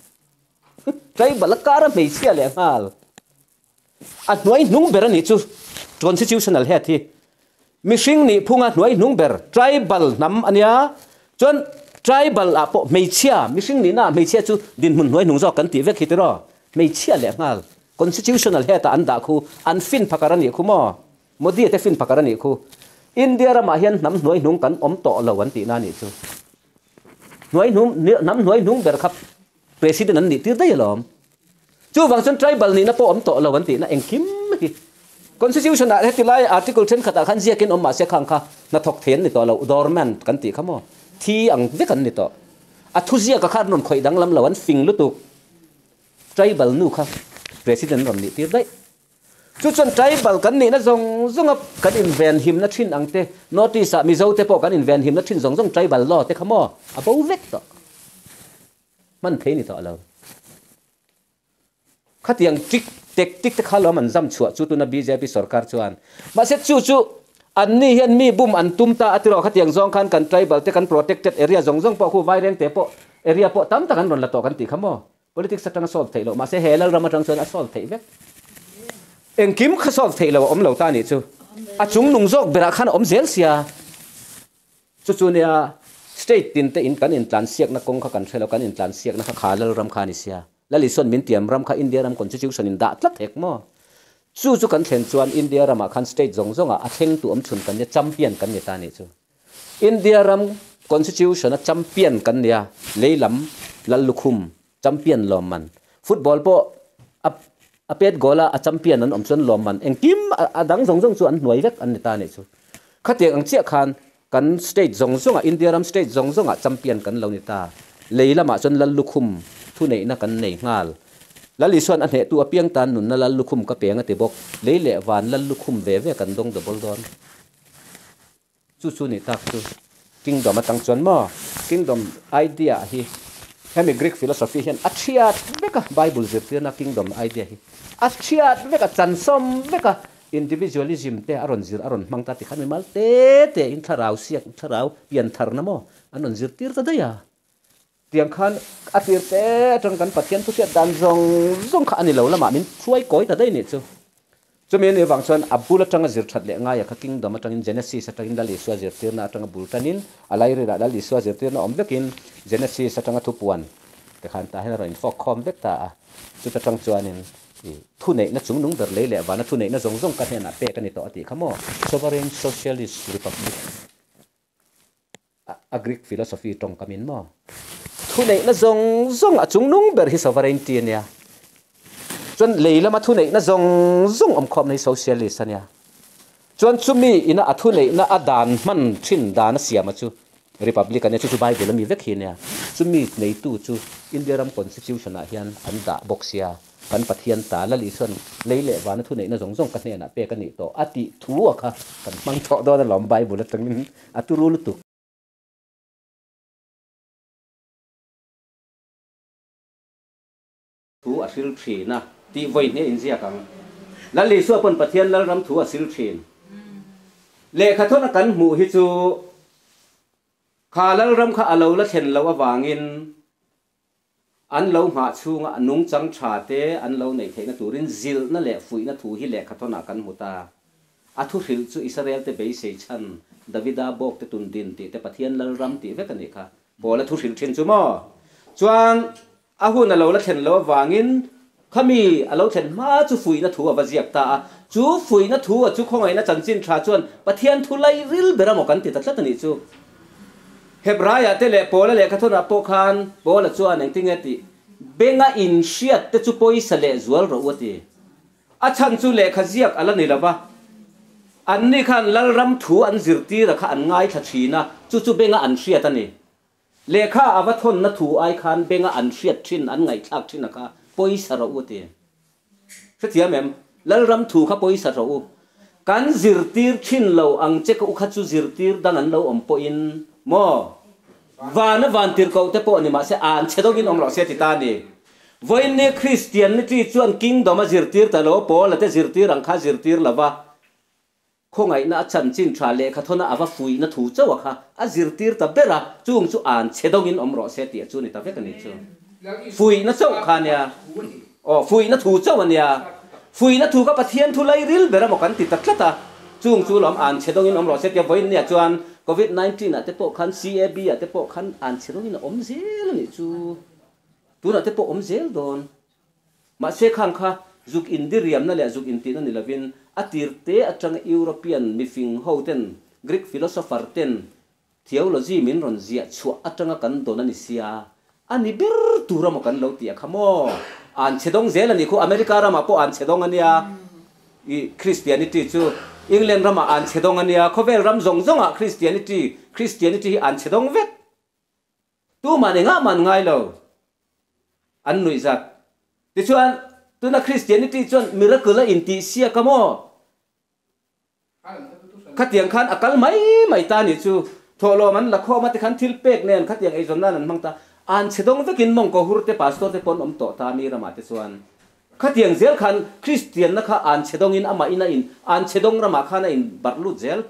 Tribal a kar a hmeichhia leh nghal. A hnuai hnung ber a nih chu constitutional head hi. Mihring nih phunga hnuai hnung ber tribal hnam a nia. Chuan tribal ah pawh hmeichhia, mihring nihna ah hmeichhia chu dinhmun hnuai hnung zawk kan tih vek hi tiraw? Hmeichhia leh nghal constitutional head ah an dah khu an fin phakar a nih khu maw? Modi te fin phakar a nih khu. India ramah hian hnam hnuai hnung kan awm tawh lo an tihna a nih chu. Hnuai hnung, hnam hnuai hnung ber kha president an nih tir daih alawm. Chuvang chuan tribal nihna pawh awm tawh lo an tihna engkim hi Constitution ah heti lai article thenkhatah khan ziakin awm mahse khang kha hnathawk thei an ni tawh lo, dormant kan tih kha maw, thi ang vek an ni tawh. A thuziaka kha an rawn khawih danglam lo, an fing lutuk. Tribal nu kha president an rawn nih tir daih. Chu chuan tribal kan nihna zawng zawnga kan invenhimna thin ang te, North East ah Mizo te pawh kan invenhimna thin zawng zawng tribal law te kha maw a bo vek tawh. Hman thei ni tawh lo. Khatiang trick tactic te kha lawm an zam chhuah chu tuna bjp sorkar chuan. Mahse chu chu anni hian mi bum an tum ta a tiraw khatiang zawng khan kan tribal te kan protected area zawng zawng pawh khu vaireng te pawh area pawh tam tak an rawn la tawh kan tih kha maw. Politics atanga solve theih loh mahse he lalram atang chuan a solve theih vek. Engkim kha solve theih loh a awm lo ta nih chu. A chungnung zawk berah khan a awm zel sia. Chu chu nia state tin te in kan intlansiakna kawng kha kan hre lo, kan intlansiakna kha kha Lalram kha a ni sia. Lal Isua'n min tiam ram kha India ram constitution in dah tlat hek maw? Chu chu kan thlen chuan India ramah khan state zawng zawngah a thleng tu awm chhun kan nia, champion kan ni ta nih chu. India ram constitution a champion kan nia, leilam Lal lukhum champion lawmman. Football pawh a a pet goal a a champion an awm chuan lawmman engkim a dang zawng zawng chu an hnuai vek an ni ta nih chu. Khatiang ang chiah khan kan state zawng zawngah India ram state zawng zawngah champion kan lo ni ta. Lei lamah chuan Lal lukhum thuneihna kan nei nghal. Lal Isua'n a hnehtu apiang tan nunna Lal lukhum ka peng a ti bawk. Lei leh van Lal lukhum ve ve kan dawng double dawn. Chu chu nih tak chu Kingdom atang chuan maw? Kingdom idea hi hemi Greek philosophy hian a thiat vek a, Bible zirtirna Kingdom idea hi a thiat vek a, chansawm vek a, individualism te a rawn zir a rawn hmang ta tikhan mimal te te in thlarau siak thlarau piantharna maw an rawn zirtir ta daih a. Tiang khan a tir te atang kan Pathian thuhriat dan zawng zawng kha a ni lo lamah min hruai kawi ta daih nih chu. Chumi anih avang chuan a bul atanga zir that leh ngaia kha Kingdom atangin Genesis atangin Lal Isua zirtirna atanga bul tanin a lairilah Lal Isua zirtirna awm vekin Genesis atanga thupuan te khan tah hian a rawn infawk khawm vek ta a. Chuta tang chuanin i thuneihna chungnung ber lei leh vana thuneihna zawng zawng ka hnenah pek a ni tawh a tih kha maw? Sovereign Socialist Republic. A Greek philosophy tawngkam in maw? Thuneihna zawng zawng a chungnung ber hi sovereignty a nia. Chuan lei lama thuneihna zawng zawng awmkhawmna hi socialist a nia. Chuan chumi ina a thuneihna a dan hman thin dan a siam a chu republic a nia, chu chu Bible a mi vek hi a nia. Chumi neitu chu India ram constitution ah hian an dah bawk sia. Kan Pathian ta Lal Isuan lei leh vana thuneihna zawng zawng ka hnenah pek a nih tawh a tih thu a kha kan hmang tawh dawn alawm Bible atangin a turu lutuk. Thu a hril thin a tih vawi hne inziak ang. Lal Isua pawn Pathian Lalram thu a hril thin. Lehkha thawna kan hmuh hi chu kha Lalram kha a lo la thlen loh avangin an lo nghah chhunga a nungchang tha te an lo neih theihna turin zilhna leh fuihna thu hi lehkha thawnah kan hmu ta. A thu hrilh chu Israel te beisei chhan Davida bawk te tun din tih te Pathian Lalram tih vek a nih kha. Paula thu hrilh thin chu maw? Chuan A hun a lo la thlen loh avangin khami a lo thlen hma chu fuihna thu a va ziak ta a. Chu fuihna thu a chu khawngaihna chanchin tha chuan Pathian thu lai ril ber amaw kan ti ta tlat a nih chu. Hebraiah te leh Paula lehkhathawnah pawh khan Paula chuan engtinge tih benga inhriat te chu pawisa leh zual rawh u a ti. A chhan chu lehkha ziak a la ni lo va, anni khan Lalram thu an zirtir a kha an ngaithla thin a, chu chu benga an hriat a ni. Lehkha a va thawnna thu ai khan benga an hriat thin, an ngaihthlak thin a kha pawisa rawh u a ti. Hrethiam em? Lalram thu kha pawisa rawh u. Kan zirtir thin lo ang che ka u kha chu zirtir dang an lo awm pawhin maw? Vana van tirhkoh te pawh ni mahse an che dawngin awm rawh se ti ta a ni. Vawiinni Christianity chuan Kingdom a zirtir ta lo, Paula te zirtir ang kha zirtir lova, Khawngaihna a chanchin tha lehkha thawna a va fuihna thu chauh a kha a zirtir ta ber a, chung chu an chhe dawngin awm rawh se tih a chu ni ta vek a ni chu. Fuihna chauh kha a nia. Aw, fuihna thu chauh a nia. Fuihna thu kha Pathian thu lai ril ber emaw kan ti ta tlat a, chung chu lawm an chhe dawngin awm rawh se tia vawiin nia chuan Covid 19 ah te pawh khan CAB ah te pawh khan an chhe dawngin a awm zel a nih chu. Tunah te pawh awm zel dawn. Mahse khang kha zuk indiriamna leh zuk intihna ni lovin a tir te atanga European mifing ho ten, Greek philosopher ten theology min rawn ziah chhuah atanga kan dawn a ni sia, a ni ber tur amaw kan lo tih a kha maw? An chhe dawng zel a ni khu, America ramah pawh an chhe dawng a nia, i Christianity chu England ramah an chhe dawng a nia, khawvel ram zawng zawngah Christianity, Christianity hi an chhe dawng vek. Tuman engah man ngai lo an nuih zat. Tichuan, tuna Christianity chuan miracle a intih siak a maw? Khatiang khan a kal mai mai ta nih chu. Thawhlawm an la khawm a tikhan thil pek nen khatiang eizawn nan an hmang ta. An chhe dawng vekin mawngkaw hur te pastor te pawh an awm tawh ta mi ramah te chuan. Khatiang zel khan Christianna kha an chhe dawngin amah in a in an chhe dawng ramah khan a in barh lut zel.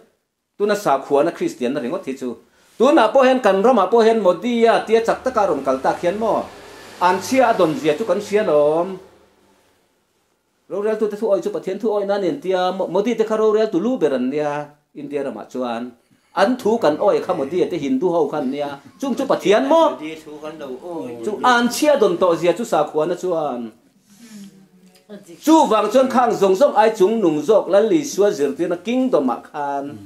Tuna sakhuana Kristianna ringawt hi chu tunah pawh hian kan ramah pawh hian Modi-a tia chak taka rawn kal tak hian maw an chhia a dawn zia chu kan hria lawm. Roreltute thu awih chu Pathian thu awih nan in tia Modi te kha roreltu lu ber an nia India ramah chuan an thu kan awih kha Modi-a te Hindu ho kha an nia chung chu Pathian maw chu an chhia dawn tawh zia chu sakhuana chuan Chuvang chuan khang zawng zawng ai chung nung zawk Lal Isua zirtirna Kingdom ah khan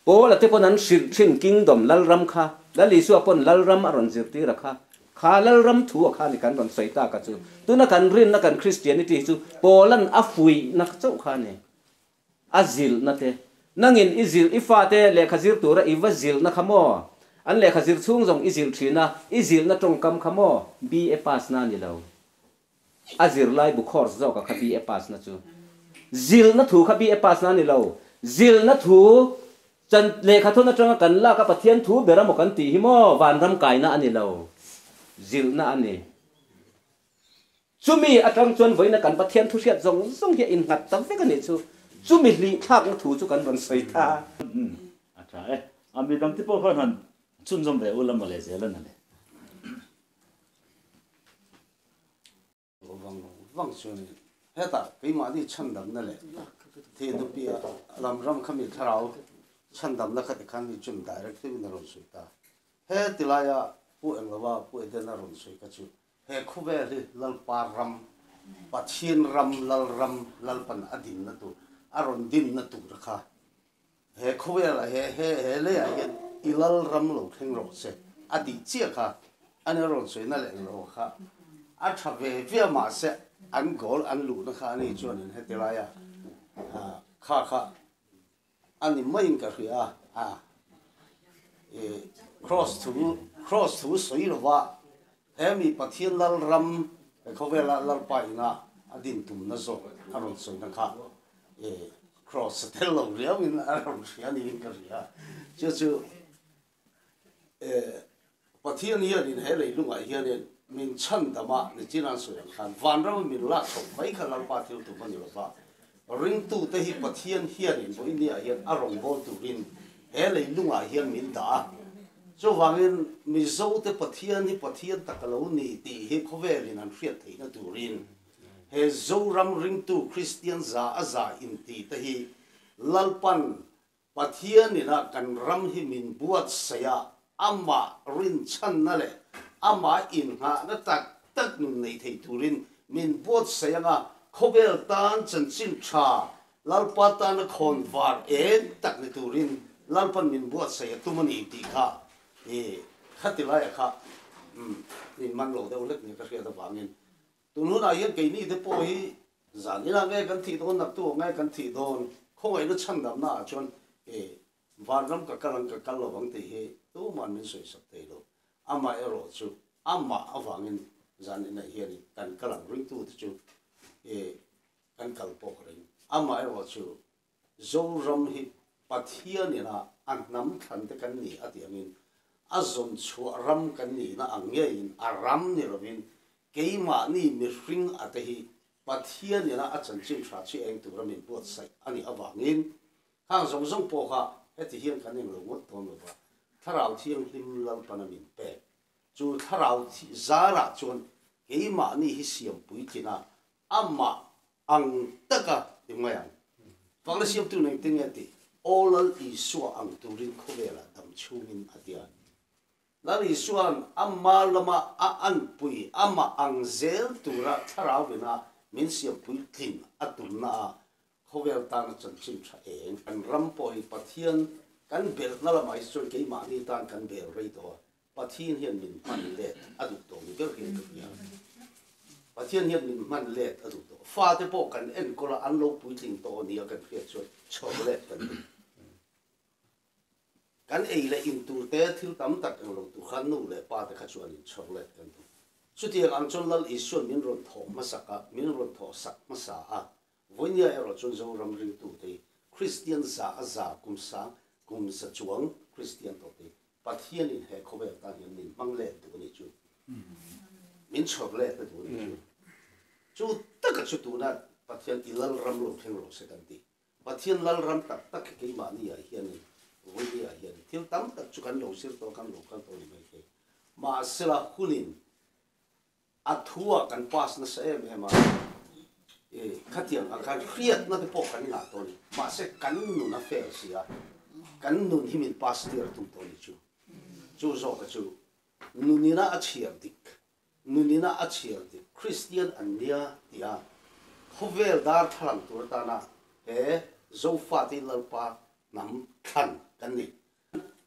Paula te pawn an hrilh thin Kingdom Lalram kha Lal Isua pawn Lalram a rawn zirtir a kha kha Lalram thu a kha ni kan rawn sawi tak a chu tuna kan rinna kan Christianity hi chu Paula'n a fuihna chauh kha a ni a zilhna te nangin i zilh i fate lehkha zir tura i va zilhna kha maw an lehkha zir chhung zawng i zilh thin a i zilhna tawngkam kha maw BA pass na ni lo a zirlai bu course zawk a kha BA pass na chu zilhna thu kha BA pass na ni lo zilhna thu chan lehkha thawn atanga kan lak a Pathian thu ber amaw kan tih hi maw vanram kaina a ni lo zilhna a ni. Chumi atang chuan vawiina kan Pathian thu hriat zawng zawng hi a innghat ta vek a nih chu. Chumi hlih thlakna thu chu kan rawn sawi ta. A tha e. A midang te pawh khan han chhunzawm ve ula mawle zel a na le. Vang vang chuan hetah keimahni chhandamna leh theihnawpi lam ram khami thlarau chhandamna kha tikhan mi chum direct deuhin a rawn sawi ta. He tilaia Pu Englova Pu Edena rawn sawi kha chu He khawvel hi Lalpa ram, Pathian ram, Lalram, Lalpan a dinna tur, a rawn dinna tur kha he khawvelah he he he leiah hian i Lalram lo thleng rawh se a tih chiah kha a ni rawn sawina leh englo kha a tha ve ve a mahse an goal an luhna kha ani chuanin heti laia kha kha A ni maiin ka hria a, i Kraws thu, Kraws thu sawi lova he mi Pathian Lalram He khawvela Lalpa ina a din tumna zawk a rawn sawina kha Kraws a tel lo riauin a rawn hria niin ka hria. Chu chu Pathian hianin he leilungah hianin min chhandam a, nichin an sawi ang khan vanrama min lak chhoh mai kha Lalpa thil tum a ni lo va. Ringtute hi Pathian hianin vawinia hian a rawngbâwl turin he leilungah hian min dah a. Chuvangin Mizote Pathian hi Pathian tak a lo ni tih hi khawvelin an hriat theihna turin he Zoram ringtu Kristian za a za inti te hi Lalpan Pathianina kan ram hi min buatsaih a, amah rinchhanna leh amah inngahna tak tak nun nei thei turin min buatsaih anga khawvel tan chanchin tha Lalpa tana khawn var eng tak ni turin Lalpan min buatsaih a tum a ni tih kha i khati laiah kha min man lo deuh hlek nia ka hriat avangin Tun hunah hian keini te pawh hi zan inah nge kan thih dawn, naktu ah nge kan thih dawn, khawngaihna chhandamna ah chuan e vanram ka kal ang ka kal lo ang tih hi tuman min sawisak thei lo. Amah erawh chu amah avangin zan inah hian kan kal ang ringtu te chu e kan kal pawh ka ring. Amah erawh chu Zoram hi Pathian ina a hnam thlan te kan ni a tih angin a zawn chhuah ram kan nihna ang ngeiin a ram ni lovin keimahni mihring a te hi Pathian ina a chanchin tha chi eng tura min buatsaih a nih avangin khang zawng zawng pawh kha heti hian kan englo ngawt dawn lova Thlarau Thianghlim Lalpana min pek chu Thlarau zarah chuan keimahni hi siam puitlin a amah ang taka ti mai ang. Fakna siamtu nen te nge tih? Aw Lal Isua ang turin khawvelah dam chhungin a ti a. Lal Isua'n ama lama a anpui amah ang zel tura thlarau ina min siampui tlin a tumna a khawvel tana chanchin tha eng. Kan ram pawh hi Pathian kan belhna lamah hi chuan keimahni tan kan bel rei tawh a, Pathian hian min hman let a duh tawh ni ber hian ka hria. Pathian hian min hman let a duh tawh. Fate pawh kan enkawl a, an lo puitling tawh ania kan hriat chuan chhawr let kan duh. Kan ei leh in tur te thil tam tak eng lo tur khan nu leh pa te kha chuan in chhawr let kan duh. Chutiang ang chuan Lal Isuan min rawn thawh hmasak a, min rawn thawh sak hmasa a, Vawinia erawh chuan Zoram ringtute hi Kristian za a za kum sang kum za chuang Kristian tawhte hi Pathianin he khawvel tan hian min hmang let duh a nih chu. Min chhawr let a duh a nih chu. Chu taka chu tuna Pathian i Lalram lo thleng rawh se kan ti. Pathian Lalram tak tak hi keimahni ah hianin vawinia ah hianin thil tam tak chu kan lo zir tawh a, kan lo kal tawh a ni maithei. Mahsela hunin A thu-ah kan pass nasa em em a, e, khatiang ang khan hriatna te pawh kan ngah tawh a ni. Mahse, kan nun a fail si a, kan nun hi min pass tir a tum tawh a ni chu. Chu zawka chu nunina a chhiar dik, nunina a chhiar dik Kristian an nia tia khawvel darthlalang tur atana he Zofate Lalpa hnam thlan kan ni.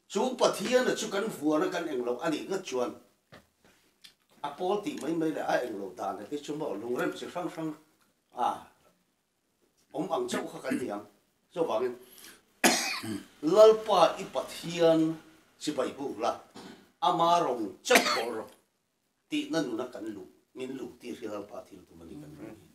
Chu Pathiana chu kan vuana kan englo a nih ngat chuan a pawl tih mai mai leh a englo dan te chu maw lungrem chi hrang hrang a awm ang chauh kha kan ni ang. Chuvangin Lalpa i Pathian chibai buk la, ama rawng chauh bawlh rawh tihna nuna kan luh, min luh tir hi Lalpa thil tum a ni kan ring hi.